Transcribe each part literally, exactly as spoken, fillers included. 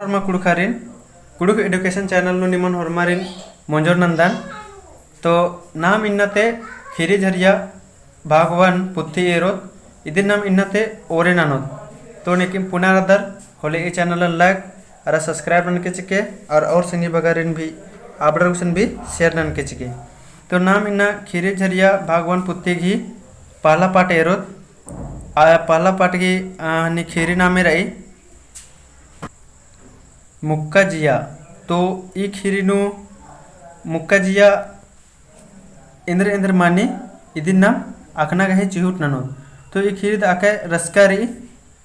होरमा कुँड़ुख़ारिन, कुँड़ुख़ education channel नू निमन होरमारिन मोंजोर नन्दन। तो नाम इन्ना ती खीरी झरिया भाग one पुथी एरोत, इदिन नाम इन्ना ती ओरे ननोत। तो नेकिम पुना रअदर होले ई channel like अरा subscribe ननके चिके, और, और संगी बगारिन भी आबड़र गुसन भी share ननके चिके। तो नाम इन्ना खीरी झरिया भाग one पुथी गही पहला part एरोत। आ पहला part गही, आ, हनी खीरी नामे रई मुक्का जिया। तो ई खीरी नू मुक्का जिया एन्देर एन्देर मनी इदिन नाम अख़ना गही चिहुट ननोत। तो ई खीरी द अकय रसका रई,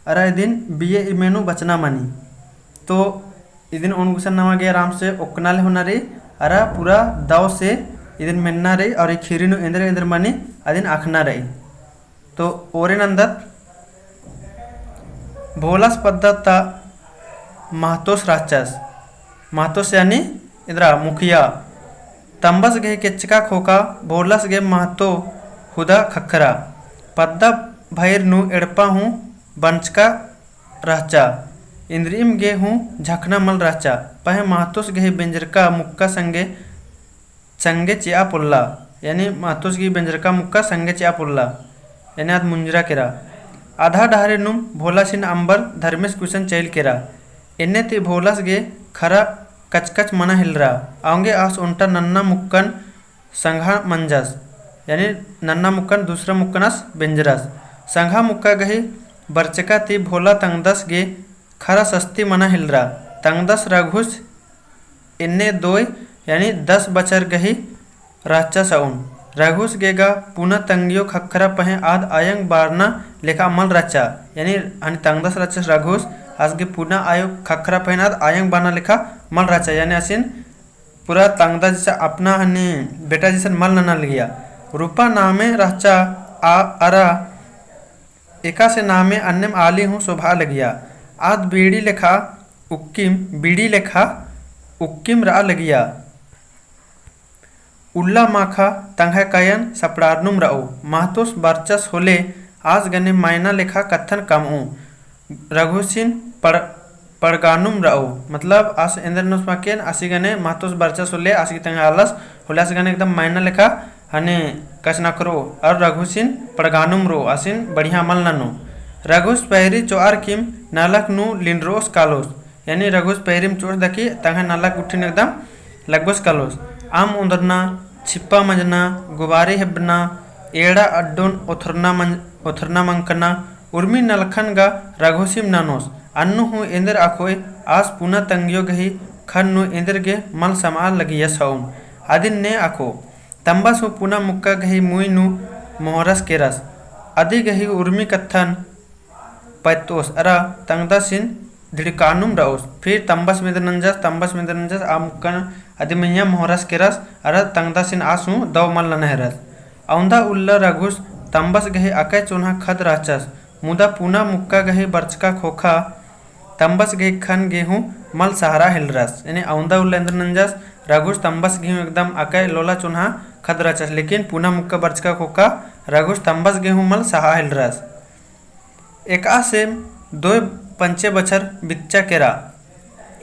अरा इदिन बिये इमे नू बचना मनी। तो इदिन ओन गुसन नमा गे आराम से ओक्कना ले होना रई, अरा पूरा दव से इदिन मेन्ना रई, और ई खीरी नू एन्देर एन्देर मनी अदिन अख़ना रई। तो ओरे नन्दत, भोलस पद्दा ता महतोस रहचस। महतोस यानी इदरा मुखिया। तम्बस गही केच्चका खोका, भोलस गही महतो हुदा ख़क्खरा। पद्दा भइर नू एड़पा हूँ बंचका रहचा। इन्द्रिइम गे हूँ झखना मल रहचा। पहें महतोस गही बेंजरका मुक्का संगे संगे चिआ पोल्ला, यानी महतोस गही बेंजरका मुक्का संगे चिआ पोल्ला, यानी आद मुंजरा केरा। आधा डहरे नुम भोलासिन अम्बर धर्मेस गुसन चइल केरा। एन्ने ती भोलस गे खरा कचकच मना हेलरा। औंगे आस ओन्टा नन्ना मुक्कन संघा मंजस, यानी नन्ना मुक्कन दूसरा मुक्कन आस बेंजरस। संघा मुक्का गही बरचका ती भोला तंगदस गे खरा सस्ती मना हेलरा। तंगदस रघुस एन्ने दोय, यानी दस बछर गही रहचस अउन। रघुस गे गा पुना तंगियो ख़क्खरा पहें आद अयंग बारना लेखा मल रहचा, यानी हनी तंगदस रहचस रघुस, आस गे पुना आयो ख़क्खरा पहें आद अयंग बारना लेखा मल रहचा, यानी आसिन पूरा तंगदस जैसा अपना हनी बेटा जैसन मल नना लगिया। रूपा नामे रहचा आ अरा एकासे नामे अन्नेम आली हूँ सोभा लगिया। आद बीड़ी लेखा उक्किम, बीड़ी लेखा उक्किम रआ लगिया। उल्ला माखा तंग्है कयन सपड़ारनुम रओ। महतोस बरचस होले आस गने मैना लेखा कत्थन कमओ। रघुसिन पड़-, पड़गानुम रओ। मतलब आस एन्देर ननोस माकेन आसी गने महतोस बरचस होले आस गे तंग्है आलस होले आस गने एकदम मैना लेखा हने कछनखरओ, और रघुसिन पड़गानुम रओ, आसिन बढ़िया मल ननो। रघुस पैरी चोआर किम नलख नू लिंडरोस कालोस, यानी रघुस पैरिम चोस दकी तंग्है नलख गुट्ठिन एकदम लगबोस कालोस। अम्म ओन्दरना, छिप्पा मंजना, गुबारी हेब्बना, एड़ा अड्डोन ओथरना मंज-, ओथरना मंकना, उर्मी नलखन गा रघुसिम ननोस। अन्नु हूँ एन्देर अखोय आस पुना तंगियो गही खन नू एन्देर गे मल समआ लगियस हउन। अदिन ने अखो। तम्बस हूँ पुना मुक्का गही मुई नू मोहरस केरस। अदी गही उर्मी कत्थन पैतोस अरा तंगदासिन धिड़कानुम रओस। फिर तम्बस मेन्देर नंजस, तम्बस मेन्देर नंजस, आ मुक्कन अदी मइय्याँ मोहरस केरस अरा तंगदासिन आस हूँ दव मल नना हेरस। अवंदा उल्ला रघुस तम्बस गही अकय चोन्हा खद रहचस, मुदा पुना मुक्का गही बरचका खोखा तम्बस गही खन गे हूँ मल सहरा हेलरस। यानी अवंदा उल्ला एन्देर नंजस, रघुस तम्बस गही हूँ एकदम अकय लोला चोन्हा खद रहचस, लेकिन पुना मुक्का बरचका खोखा रघुस तम्बस गही हूँ मल सहा हेलरस। एकासे दोय पंचे बछर बिच्चा केरा,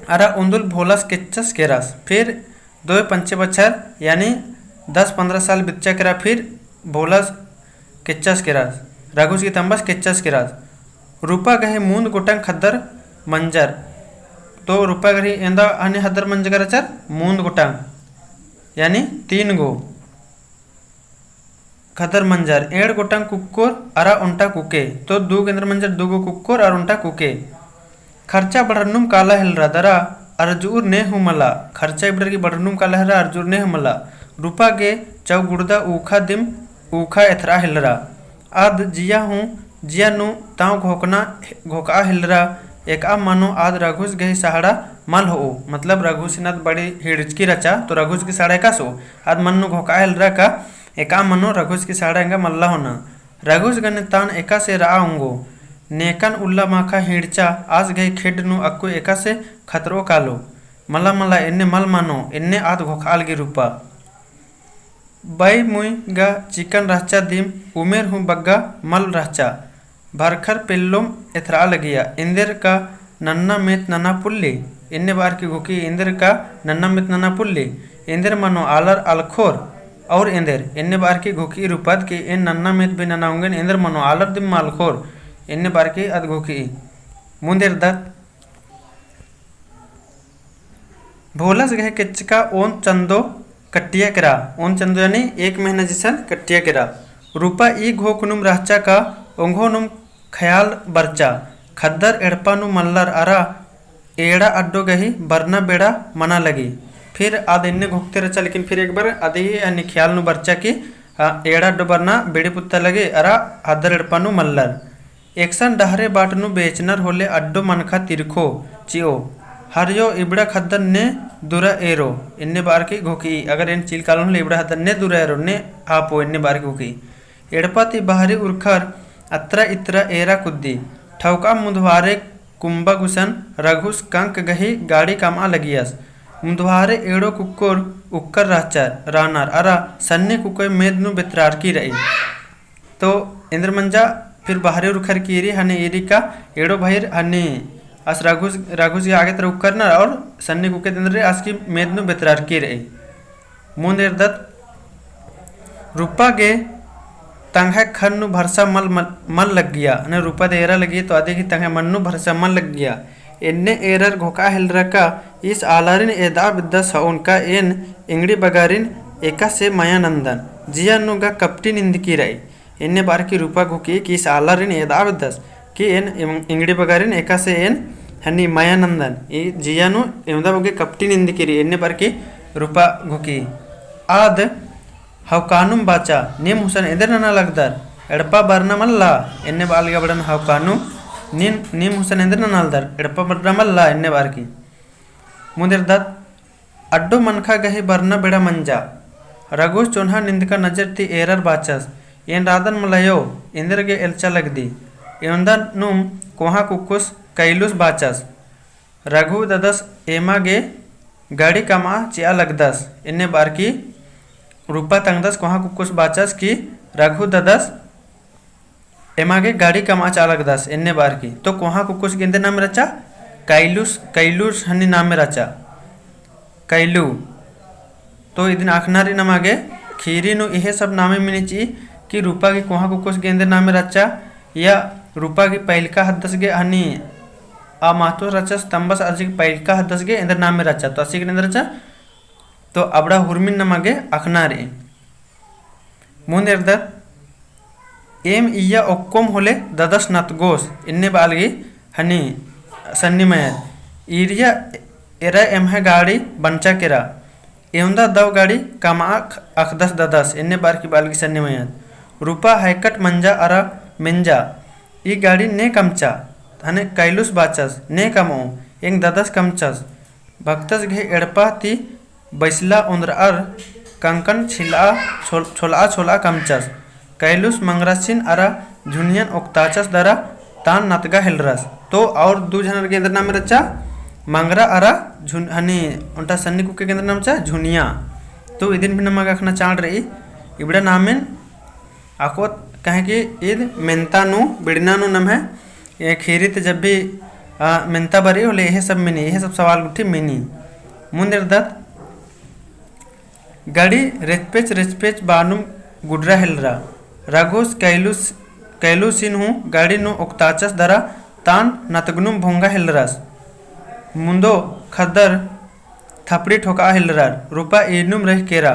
अरा उन्दुल भोलस केच्चस केरस। फिर दोय पंचे बछर, यानी दस पन्द्रह साल बिच्चा केरा, फिर भोलस केच्चस केरस, रघुस गही तम्बस केच्चस केरस। रूपा गही मूंद गोटंग खद्दर मंजर। तो रूपा गही एन्दा हनी खद्दर मंजका रहचर, मूंद गोटंग, यानी तीन गो। खद्दर मंजर, एंड़ गोटंग कुक्कोर अरा ओन्टा कुके। तो दू गो एन्देर मंजर, दू गो कुक्कोर अरा ओन्टा कुके। खर्चा बढ़रनुम काला हेलरा दरा, अरजुर ने हूँ मला। खर्चा इबड़र की बढ़रनुम काला हेलरा, अरजुर ने हूँ मला। रूपा गे चौगुड़दा ऊखा दिम ऊखा एथरा हेलरा। आद जिया हूँ, जिया नू तांव घोकना, घोकआ हेलरा। एकआ मनो आद रघुस गही सहाड़ा मल होओ। मतलब रघुसिन आद बड़ी हिड़चकी रहचा, तो रघुस गही सहाड़ा एकासे होओ। आद मन नू घोकआ हेलरा का एकआ मनो रघुस गही सहाड़ा एंगा मल्ला होना। रघुस गने तान एकासे रआ ओंगो। नेकन उल्ला माखा हिड़चा आस गही खेड्ड नू अक्कु एकासे खतरओ कालो। मला मला एन्ने मल मनो, एन्ने आद घोखआ लगी रूपा। बई मुई गा चिकन रहचा दिम उमेर हूँ बग्गा मल रहचा। भरखर पेल्लोम एथरआ लगिया, एन्देर का नन्ना मेत नना पुल्ली। एन्ने बार की घोखी, एन्देर का नन्ना मेत नना पुल्ली, एन्देर मनो आलर अलखोर, और एन्देर, एन्ने बार की घोखी रूपा ती कि एन नन्ना मेत भी नना ओंगेन, एन्देर मनो आलर दिम मा अलखोर, एन्ने बार की अद घोखी। मुन्द एरदत, भोलस गहे केच्चका ओन चन्दो कट्टिया केरा, ओन चन्दो यानी एक महीना जिसन कट्टिया केरा। रूपा ई घोखनुम रहचा का ओंघोनुम ख्याल बरचा, खद्दर एड़पा नू मल्लर अरा एड़ा अड्डो गही बरना बेड़ा मना लगी। फिर आद एन्ने घोखते रहचा, लेकिन फिर एक बार आद ही यानी ख्याल नू बरचा कि, आ, एड़ा अड्डो बरना बेड़ी पुत्ता लगी अरा खद्दर एड़पा नू मल्लर। एकसन डहरे बाट नू बेचनर होले अड्डो मनखा तिरखो चिओ, हरियो इबड़ा खद्दर ने दुरा एरो, एन्ने बार की घोखी, अगर एन चील कालोन होले इबड़ा खद्दर ने दुरा एरो, ने आपो, एन्ने बार की घोखी। एड़पा ती बहरी उरखर अत्रा इत्रा एरा कुद्दी, ठौका मुधवारे कुम्बा गुसन रघुस कंक गही गाड़ी कमआ लगियस। मुधवारे एड़ो कुक्कोर उक्कर रहचर, रानर, अरा सन्नी कुक्कोय मेद नू बेतरारकी रई। तो एन्देर मंजा फिर बहरे उरखर की ईरी हने ईरी का एड़ो भइर हने आस रघुस, रघुस गे आगे तरा उक्करनर और सन्नी कुक्कोय एन्देर आस की मेद नू बेतरारकी रई। मुन्द एरदत रूपा गे तंग्है खन नू भरसा मल, मल, मल लग्गिया, हने रूपा दे एरा लग्गिया तो अदी की तंग्है मन नू भरसा मल लग्गिया। एन्ने एरर घोखआ हेलरा का ईस आलारिन एदा बेद्दस हओन का एन एंगड़ी बगारिन एकासे मया नन्दन, जिया नू गा कपटी निंदकी रई। एन्ने बार की रूपा घोखी कि ईस आलारिन एदा बेद्दस कि एन एम-, एंगड़ी बगारिन एकासे एन हनी मया नन्दन, ई जिया नू एवंदा बग्गे कपटी निंदकी रई, एन्ने बार की रूपा घोखी। आद हवकानुम बाचा, नीम हुसन एन्देर नना लगदर, एड़पा बरना मल्ला, एन्ने बालगे अबड़न हवकानुम, नीम, नीम हुसन एन्देर नना लगदर, एड़पा बरना मल्ला, एन्ने बार की। मुन्द एरदत, अड्डो मनखा गही बरना बेड़ा मंजा। रघुस चोन्हा निंदका नजर ती एरर बाचस, एन रादन मलयो, एन्देर गे एल्चा लगदी। एवंदा नुम कोहा कुक्कुस कैलुस बाचस। रघु ददस एमा गे गाड़ी कमआ चिआ लगदस। एन्ने बार की रूपा तंगदस कोहा कुक्कुस बाचस कि रघु ददस एमा गे गाड़ी कमआ चिआ लगदस एन्ने बार की। तो कोहा कुक्कुस गे एन्देर नामे रहचा? कैलुस, कैलुस हनी नामे रहचा। कैलू। तो इदिन अख़ना रई नमा गे, ख़ीरी नू इहे सब नामे मिनी चिई कि रूपा गे कोहा कुक्कुस गे एन्देर नामे रहचा, या रूपा गे पैलका हद्दस गे हनी आ महतो रहचस तम्बस आजी गे पैलका हद्दस गे एन्देर नामे रहचा। तो आसी गे एन्देर रहचा? तो अबड़ा हुरमिन नमा गे अख़ना रई। मुन्द एरदत, एम इय्या ओक्कोम होले ददस नतगोस, एन्ने बालगी हनी सन्नी मयत। ईरिया एरा एम्है गाड़ी बंचा केरा। एवंदा दव गाड़ी कमआ अख़दस ददस, एन्ने बार की बालगी सन्नी मयत। रूपा हैकट मंजा अरा मेंजा, ई गाड़ी ने कमचा, हने कैलुस बाचस, ने कमओ, एंग ददस कमचस। भक्तस गे एड़पा ती बैसला ओन्द्रअर कंकन छिलआ छोल-, छोलआ छोलआ कमचस। कैलुस मंगरासिन अरा झुनियन ओक्ताचस दरा तान नतगा हेलरस। तो और दू झनर गे एन्देर नामे रहचा? मंगरा अरा झुन-, हनी ओन्टा सन्नी कुक्के गे एन्देर नामे रहचा? झुनिया। तो इदिन भी नमा गे अख़ना चाड़ रई। इबड़ा नामेन अख़ोत कहे कि ईद मेन्ता नू बिड़ना नू नम्है, ए, ख़ीरी ती जब भी, आ, मेन्ता बरई होले एहे सब मिनी, एहे सब सवाल गुट्ठी मिनी। मुन्द एरदत, गाड़ी रेचपेच रेचपेच बानुम गुडरा हेलरा। रघुस कैलुस, कैलुसिन हूँ गाड़ी नू ओक्ताचस दरा तान नतगनुम भोंगा हेलरस। मुन्दो खद्दर थपड़ी ठोकआ हेलरर, रूपा ईरनुम रह केरा,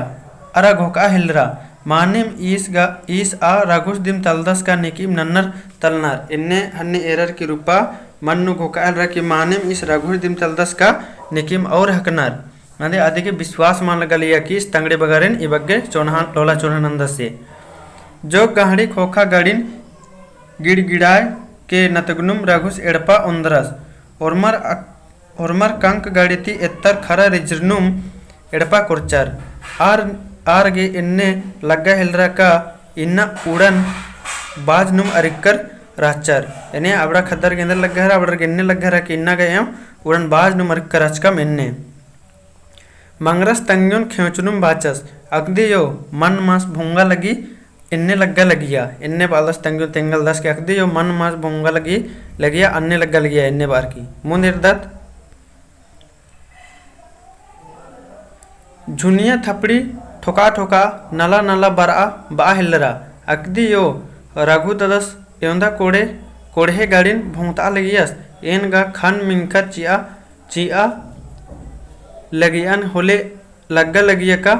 अरा घोकआ हेलरा, मानिम ईस गा, ईस आ रघुस दिम तलदस का निकिम नन्नर तलनर। एन्ने हन्ने एरर की रूपा मन नू घोकआ हेलरा कि मानिम ईस रघुस दिम तलदस का निकिम और हकनर। नदे अदिगे विश्वास मल लग्गा लगिया कि ईस तंगड़ी बगारिन ई बग्गे चोन्हा, लोला चोन्हा नन्दस से। जो गहड़ी खोखा गड़िन गिड़गिड़ाय के नतगनुम रघुस एड़पा ओन्द्रस। ओर्मर अक-, ओर्मर कंक गाड़ी ती एत्तर खरा रिझरनुम एड़पा कोरचर। आर, आर गे एन्ने लग्गा हेलरा का इन्ना उड़न बाज नुम अरिक्कर रहचर। एन्ने अबड़ा खद्दर गे एन्देर लग्गा हेलरा, अबड़र गे एन्ने लग्गा हेलरा कि इन्ना गे एम उड़न बाज नुम अरिक्कर रहचकम एन्ने। मंगरस तंग्योन खेंचनुम बाचस, अकदियो मन मास भोंगा लगी, एन्ने लग्गा लगिया, एन्ने बालदस तंग्योन तेंगलदस के अकदियो मन मास भोंगा लगी, लगिया, अन्ने लग्गा लगिया, एन्ने बार की। मुन्द एरदत, झुनिया थपड़ी ठोका ठोका नला नला बरआ बआ हेलरा। अकदी यो रघु ददस एवंदा कोड़े कोड़हे गाड़िन भोंगता लगियस। एन गा खन मिंखा चिआ चिआ लगियन होले लग्गा लगिया का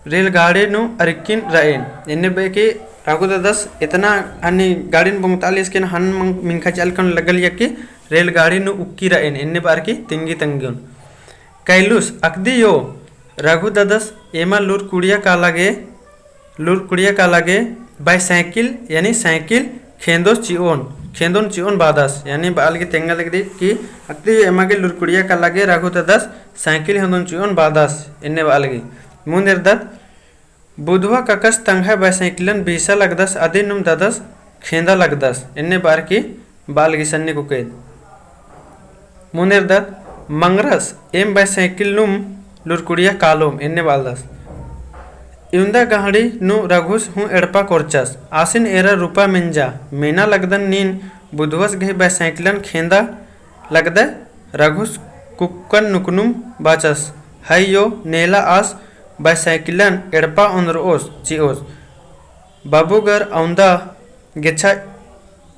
रेलगाड़ी नू अरकिन रएन। एन्ने बे कि रघु ददस इतना हनी गाड़िन बोंगता लियस कि हन मंग-, मिंखा चाल कन लगल या कि रेलगाड़ी नू उक्की रएन। एन्ने बार की तिंगी तंगियोन। कैलुस अकदी यो रघु ददस एमा लुरकुड़िया काला गे लुरकुड़िया काला गे बाईसाइकिल यानी साइकिल खेंदोस चिओन, खेंदोन चिओन बादस, यानी बाल गे तेंगा लगदी कि अकदी एमा गे लुरकुड़िया काला गे रघु ददस साइकिल खेंदोन चिओन बादस, एन्ने बाल गे। मुन्द एरदत, बुधवा ककस तंग्है बाईसाइकिलन बीसा लगदस, अदिनुम ददस खेंदा लगदस, एन्ने बार की बाल गे सन्नी कुकेद। मुन्द एरदत, मंगरस एम बाईसाइकिल नुम लुरकुड़िया कालोम, एन्ने बालदस। इवंदा गहड़ी नू रघुस हूँ एड़पा कोरचस। आसिन एरा रूपा मेंजा, मेना लगदन नीन बुधवस गही बाईसाइकिलन खेंदा लगदय। रघुस कुक्कन नुकनुम बाचस, है यो नेला आस बाईसाइकिलन एड़पा ओन्द्रओस चिओस। बाबूगर अवंदा गेच्छा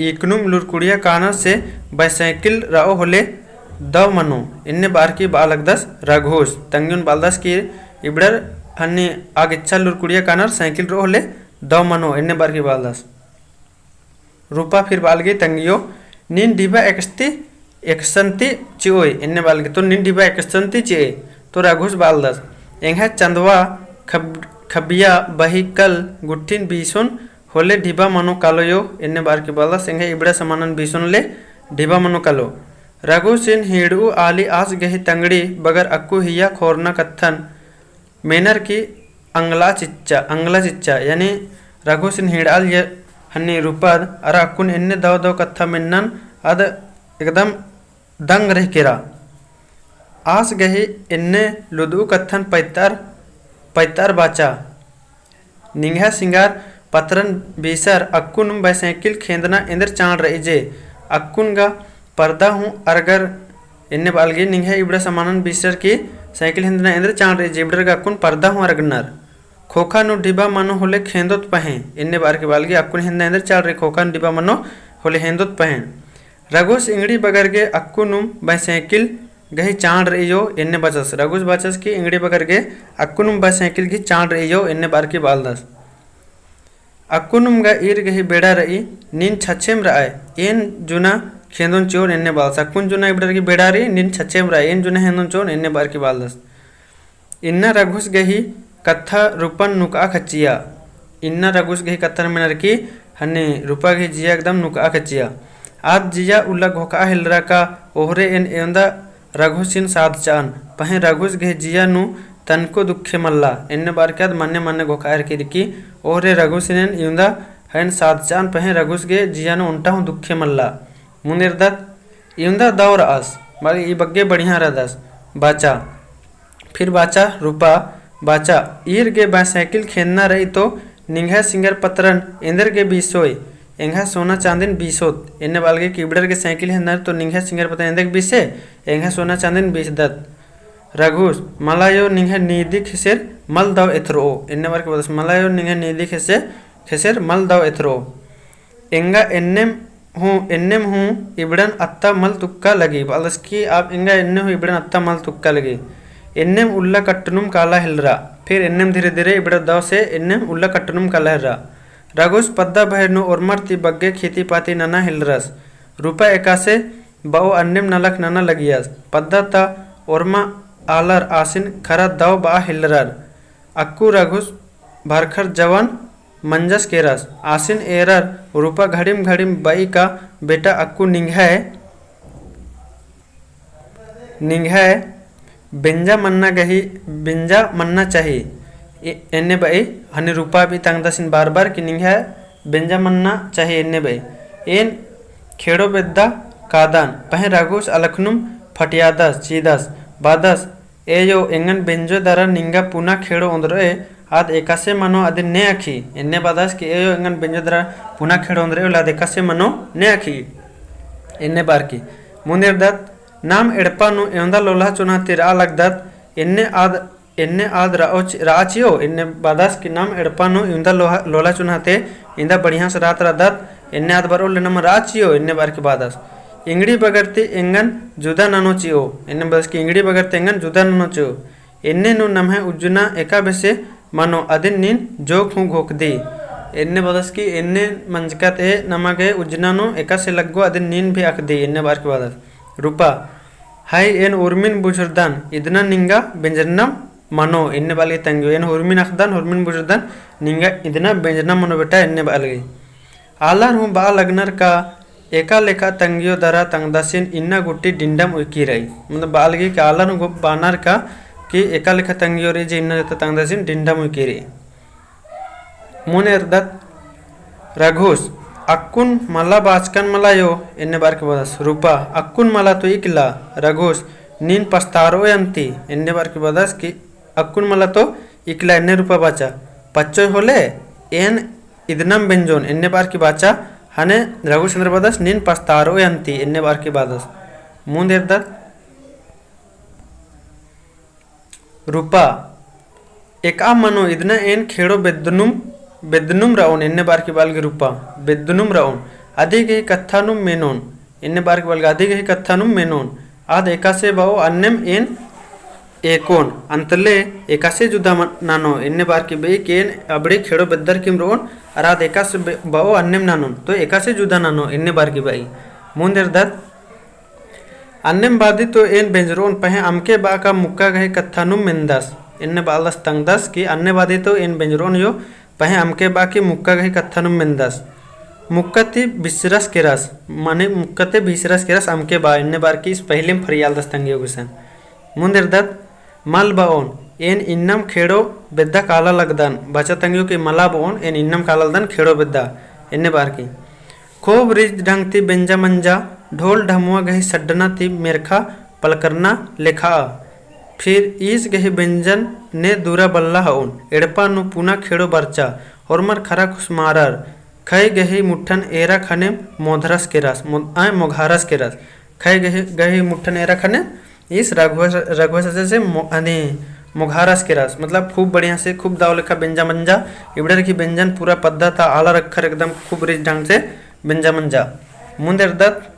इकनुम लुरकुड़िया कानर से बाईसाइकिल रओ होले दव मनो, एन्ने बार की बआ लगदस रघुस। तंग्योन बालदस कि इबड़र हन्नी आ गेच्छा लुरकुड़िया कानर साइकिल रओ होले दव मनो, एन्ने बार की बालदस। रूपा फिर बाल गे तंग्यो, नीन डिबा एकसती एकसंती चिओय, एन्ने बाल गे तो नीन डिबा एकसंती चिए, तो रघुस बालदस। एंग्है चंदवा खब-, खबिया बही कल गुट्ठिन बीसोन होले ढिबा मनो कालो यो, एन्ने बार की बालदस, एंग्है इबड़ा समानन बीसोन ले ढिबा मनो कालो। रघुसिन हीड़ू आली आस गही तंगड़ी बगर अक्कु हिया खोरना कत्थन मेनर की अंगला चिच्चा, अंगला चिच्चा, यानी रघुसिन हीड़ाल ये हन्नी रूपद, अरा अक्कुन एन्ने दव दव कत्था मेन्नन अद एकदम दंग रह केरा। आस गही एन्ने लुदऊ कत्थन पैतार, पैतार बाचा। निंग्है सिंगार पतरन बीसर अक्कुनुम बाईसाइकिल खेंदना एन्देर चाड़ रई जे, अक्कुन गा परदा हूँ अरगर एन्ने बालगी। निंग्है इबड़ा समानन बीसर की साइकिल खेंदना एन्देर चाड़ रई जे, इबड़र गा अक्कुन परदा हूँ अरगनर। खोखा नू डिबा मनो होले खेंदोत पहें, एन्ने बार की बालगी अक्कुन हेंदा एन्देर चाड़ रई, खोखा नू डिबा मनो होले हेंदोत पहें। रघुस इंगड़ी बगर गे अक्कुनुम बाईसाइकिल गही चाड़ रई यो, एन्ने बाचस। रघुस बाचस कि इंगड़ी बगर गे अक्कुनुम बाईसाइकिल गही चाड़ रई यो, एन्ने बार की बालदस। अक्कुनुम गा ईर गही बेड़ा रई, नीन छछेम रअय, एन जुना खेंदोन चिओन, एन्ने बालदस। अक्कुन जुना इबड़र गही बेड़ा रई, नीन छछेम रअय, एन जुना हेंदोन चिओन, एन्ने बार की बालदस। इन्ना रघुस गही कत्था रूपन नुकआ खचिया। इन्ना रघुस गही कत्थन मेनर की हन्नी रूपा गही जिया एकदम नुकआ खचिया। आद जिया उल्ला घोखआ हेलरा का ओहरे एन एवंदा रघुसिन साधचअन। पहें रघुस गही जिया नू तनको दुखे मल्ला। एन्ने बार की आद मन्ने मन्ने घोखआ हेलरकी ओहरे रघुसिन एन एवंदा हयन साधचअन, पहें रघुस गही जिया नू ओन्टा हूँ दुखे मल्ला। मुन्द एरदत, इवंदा दव रअस, बाकी ई बग्गे बढ़िया रअदस, बाचा। फिर बाचा रूपा, बाचा, ईर गे बाईसाइकिल खेंदना रई तो निंग्है सिंगर पतरन एन्देर गे बीसोय, एंग्है सोना चांदिन बीसोत, एन्ने बालगे कि इबड़र गे साइकिल खेंदना रई तो निंग्है सिंगर पतरन एन्देर गे बीसे, एंग्है सोना चांदिन बीसदत। रघुस, मला यो निंग्है नीदी खेसेर मल दव एथरओ, एन्ने बार की बालदस, मला यो निंग्है नीदी खेसे, खेसेर मल दव एथरओ। एंगा एन्नेम हूँ, एन्नेम हूँ इबड़न अत्ता मल तुक्का लगी। बालदस कि आब एंगा एन्ने हूँ इबड़न अत्ता मल तुक्का लगी। एन्नेम उल्ला कट्टनुम काला हेलरा। फिर एन्नेम धीरे धीरे इबड़ा दव से एन्नेम उल्ला कट्टनुम काला हेलरा। रघुस पद्दा भैर नू ओर्मर ती बग्गे खेती पाती नना हेलरस। रूपा एकासे बओ अन्नेम नलख नना लगियस। पद्दा ता ओर्मा आलर आसिन खरा दव बआ हेलरर। अक्कु रघुस भरखर जवन मंजस केरस। आसिन एरर रूपा घड़िम घड़िम बई का बेटा अक्कु निंग्है, निंग्है बेंजा मन्ना गही, बेंजा मन्ना चाही। ए-, एन्ने बई हनी रूपा भी तंगदसिन बार बार कि निंग्है बेंजा मन्ना चाही एन्ने बई। एन खेड़ो बेद्दा कादन, पहें रघुस अलखनुम फटियादस, चीदस, बादस, ए यो, एंगन बेंजो दरा निंगा पुना खेड़ो ओन्द्रओय, आद एकासे मनो अदिन ने अखी। एन्ने बादस कि ए यो, एंगन बेंजो दरा पुना खेड़ो ओन्द्रओय, आद एकासे मनो ने अखी। एन्ने बार की। मुन्द एरदत, नाम एड़पा नू एवंदा लोल्हा चोन्हा ती रआ लगदत, एन्ने आद एन्ने आद र'ओ चि-, र'आ चि'ओ, एन्ने बादस कि नाम एड़पा नू इवंदा लोहा-, लोला चुन्हा ते, इवंदा बढ़िया से रात र'अदत, एन्ने आद बर'ओ ले नाम र'आ चि'ओ, एन्ने ब'अर की बादस। इंगड़ी बगर ती एंगन जुदा ननो चि'ओ, एन्ने बादस कि इंगड़ी बगर ती एंगन जुदा ननो चि'ओ। एन्ने नू नम्है उज्जना एका बेसे मनो अदिन नीन जोक हूँ घोकदी। एन्ने बादस कि एन्ने मंजका ते नमा गे उज्जना नू एकासे लग्गो अदिन नीन भी अख़दी, एन्ने ब'अर की बादस। रूपा, हई एन उर्मिन बुझुरदन, इदना निंगा बेंजरनम मनो, एन्ने ब'अलगी तंग्यो। एन हुरमिन अख़दन, हुरमिन बुझुरदन, निंगा इदना बेंजरनम मनो बेटा, एन्ने ब'अलगी। आलर हूँ ब'आ लगनर का एका लेखा तंग्यो दरा तंग्दासिन इन्ना गूटी डिंडम उइकी र'ई। मतलब ब'अलगी कि आलर हूँ ब'अनर का कि एका लेखा तंग्यो र'ई जे इन्ना जता तंग्दासिन डिंडम उइकी र'ई। मुन्द एरदत, रघुस, अक्कुन मला बाचकन मला यो, एन्ने ब'अर की बादस। रूपा, अक्कुन मला तो इकला, रघुस, नीन पछतार'ओ अन्ती, एन्ने ब'अर की बादस कि अक्कुन मला तो इकला एन्ने रूपा बाचा, पच्चोय होले, एन इदनम बेंजोन, एन्ने ब'अर की बाचा, हने रघुस एन्देर बादस, नीन पछतार'ओ अन्ती, एन्ने ब'अर की बादस। मुन्द एरदत, रूपा, एकअम मनो इदना एन खेड़ो बेद्दनुम, बेद्दनुम र'ओन, एन्ने ब'अर की ब'अलगी रूपा, बेद्दनुम र'ओन, अदी गही कत्थानुम मेनोन, एन्ने ब'अर की ब'अलगी अदी गही कत्थानुम मेनोन, आद एकासे ब'ओ अन्नेम एन एकोन, अन्तले एकासे जुदा ननो, एन्ने ब'अर की ब'ई कि एन अबड़े खेड़ो बेद्दर किम र'ओन, अरा आद एकासे ब'ओ अन्नेम ननोन, तो एकासे जुदा ननो, एन्ने ब'अर की ब'ई। मुन्द एरदत, अन्नेम बादी तो एन बेंजर'ओन पहें अमके ब'आ का मुक्का गही कत्थानुम मेन्दस। एन्ने ब'अलदस तंग्दस कि अन्ने बादी तो एन बेंजर'ओन यो पहें अमके ब'आ की मुक्का गही कत्थानुम मेन्दस। मुक्का ती बिसरस केरस, माने मुक्का ती बिसरस केरस अमके ब'आ, एन्ने ब'अर की ईस पहिलेम फरियालदस तंग्यो गुसन। मुन्द एरदत, मल ब'ओन, एन इन्नम खेड़ो बेद्दा काला लगदन, बाचा तंग्यो कि मला ब'ओन, एन इन्नम काला लगदन खेड़ो बेद्दा, एन्ने ब'अर की। खूब रिज ढंग ती बेंजा मंजा, ढोल ढमुआ गही सड्डना ती मेरखा पलकरना लेखा। फिर ईस गही बेंजन ने दूरा बल्ला ह'ओन, एड़पा नू पुना खेड़ो बरचा, होरमर खरा खुसमारर, खई गही मुट्ठन एरा खने मोधरस केरस, मो-, आय मोघारस केरस। खई गही, गही मुट्ठन एरा खने ईस रघुवंश, रघुवंश से मो-, अने मोघारस केरस, मतलब खूब बढ़िया से, खूब दव लेखा बेंजा मंजा, इबड़र की बेंजन पूरा पद्दा ता आलर अक्खर एकदम खूब रिज ढंग से बेंजा मंजा। मुन्द एरदत,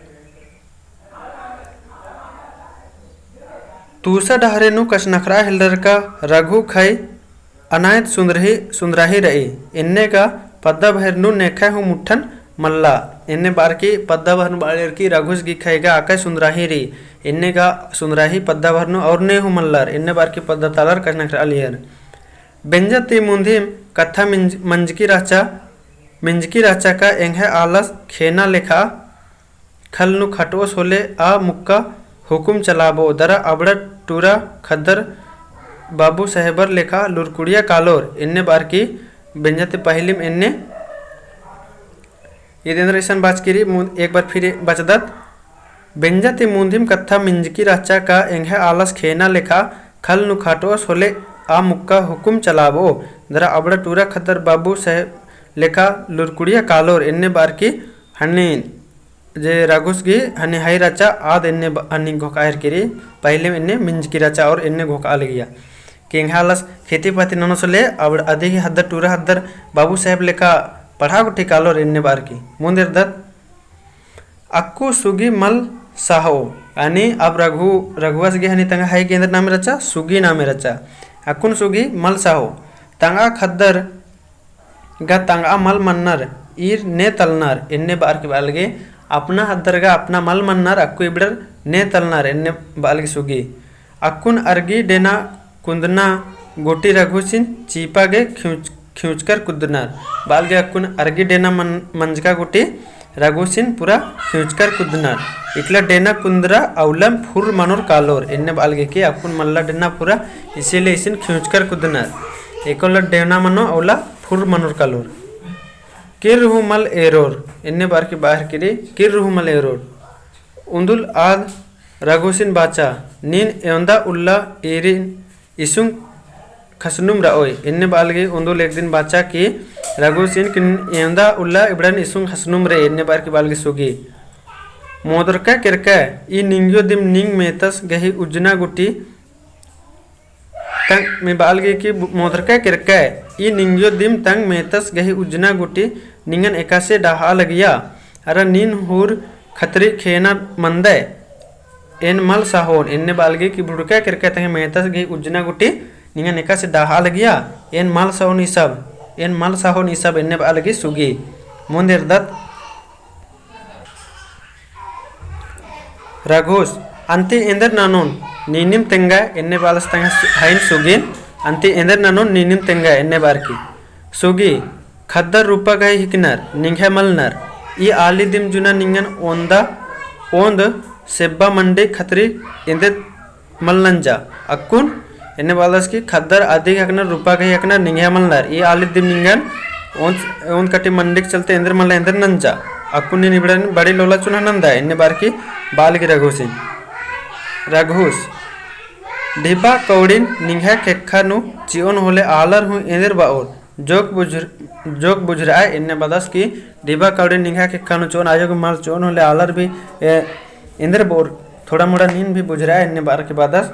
तूसा डहरे नू कछनखरआ हेलरर का रघु खई अनायत सुन्दरही, सुन्दराही र'ई, एन्ने गा पद्दा बहर नू नेखय हूँ मुट्ठन मल्ला, एन्ने ब'अर की पद्दा बहर नू ब'अलर की रघुस गही खई गा अकय सुन्दराही र'ई, एन्ने गा सुन्दराही पद्दा बहर नू और ने हूँ मल्लर, एन्ने ब'अर की पद्दा ता आलर कछनखरआ लियर। बेंजा ती मुन्धिम कत्था मिंज-, मंजकी रहचा, मिंजकी रहचा का एंग्है आलस खेना लेखा खल नू खट'ओस होले आ मुक्का हुकुम चलाब'ओ, दरा अबड़ा टूरा खद्दर बाबू साहेबर लेखा लुरकुड़िया कालोर, एन्ने ब'अर की बेंजा ती पहिलिम एन्ने ईद एन्देर इसन बाचकी र'ई, मु-, एक बार फिर बचदत। बेंजा ती मुन्धिम कत्था मिंजकी रहचा का एंग्है आलस खेना लेखा खल नू खट'ओस होले आ मुक्का हुकुम चलाब'ओ, दरा अबड़ा टूरा खद्दर बाबू साहेब लेखा लुरकुड़िया कालोर, एन्ने ब'अर की हनी जे रघुस गही हनी हई रहचा आद एन्ने ब-, हनी घोखआ हेलरकी र'ई, पहिलिम एन्ने मिंजकी रहचा और एन्ने घोखआ लगिया। कि एंग्है आलस खेती पाती ननोस होले, अबड़ा अदी गही हद्दर टूरा हद्दर बाबू साहेब लेखा पढ़ा गुट्ठी कालोर, एन्ने ब'अर की। मुन्द एरदत, अक्कु सुगी मल साहो, यानी अब रघु, रघुवंश गही हनी तंगआ हई गे एन्देर नामे रहचा, सुगी नामे रहचा। अक्कुन सुगी मल साहो, तंगआ खद्दर गा तंगआ मल मन्नर, ईर ने तलनर, एन्ने ब'अर की ब'आ लगे, अपना हद्दर गा अपना मल मन्नर, अक्कु इबड़र ने तलनर, एन्ने ब'आ लगे सुगी। अक्कुन अरगी डेना कुन्दना गूटी रघुसिन चीपा गे खिउच-, खिउचकर कुद्दनर। ब'आ लगे अक्कुन अरगी डेना मन-, मंजका गूटी रघुसिन पूरा खिउचकर कुद्दनर। इकला डेना कुन्दरा अउलम फुर्र मनोर कालोर। एन्ने ब'आ लगे कि अक्कुन मल्ला डेना पूरा, इसीलिए इसिन खिउचकर कुद्दनर। एकोला डेना मनो अउला फुर्र मनोर कालोर। किर्र हूँ मल एरोर। एन्ने ब'अर की ब'आ लगे किर्र हूँ मल एरोर। उन्दुल आद रघुसिन बाचा, नीन एवंदा उल्ला ईरिन इसुंग खसनुम र'ओय। एन्ने ब'आ लगे उन्दुल एक दिन बाचा कि रघुसिन कि एवंदा उल्ला इबड़न इसुंग खसनुम र'ई, एन्ने ब'अर की ब'आ लगे सुगी। मोदरका केरका, ई निंग्यो दिम निंग मेतस गही उज्जना गूटी तंग में बालगी कि बु-, मोधरका केरका, ई निंगियो दिम तंग मेतस गही उज्जना गुटी निंगन एकासे डाहा लगिया। अरा नीन हूर खतरी खेना मंदय, एन मल सहोन, एन्ने बालगी कि बुड़का केरका तंग मेतस गही उज्जना गुटी निंगन एकासे डाहा लगिया, एन मल सहोन ई सब, एन मल सहोन ई सब, एन्ने बालगी सुगी। मुन्द एरदत रघुस, अन्ती एन्देर ननोन, नीनिम तेंगा, एन्ने बालस तंग सु-, हइन सुगिन, अन्ती एन्देर ननोन, नीनिम तेंगा, एन्ने बारकी। सुगी, खद्दर रूपा गही हिकनर, निंग्है मलनर, ई आली दिम जुना निंगन ओन्दा, ओन्द सेब्बा मंडी खतरी एन्देर मल नंजा। अक्कुन एन्ने बालस कि खद्दर अदिग हकनर, रूपा गही हकनर, निंग्है मलनर। ई आली दिम निंगन ओन्द, ओन्द कटी मंडिक चलते एन्देर मल एन्देर नंजा। अक्कुन नीन इबड़न बड़ी लोला चुना नंदा, एन्ने बारकी बालगी रघुसिन। रघुस, ढिबा कौड़िन निंग्है खेक्खा नू चिओन होले आलर हूँ एन्देर बओर। जोक बुझर-, जोक बुझरआ, एन्ने बालस कि ढिबा कौड़िन निंग्है खेक्खा नू चिओन आयो गे मल चिओन होले आलर भी, ए, एन्देर बओर। थोड़ा मोड़ा नीन भी बुझरआ, एन्ने बारकी बादस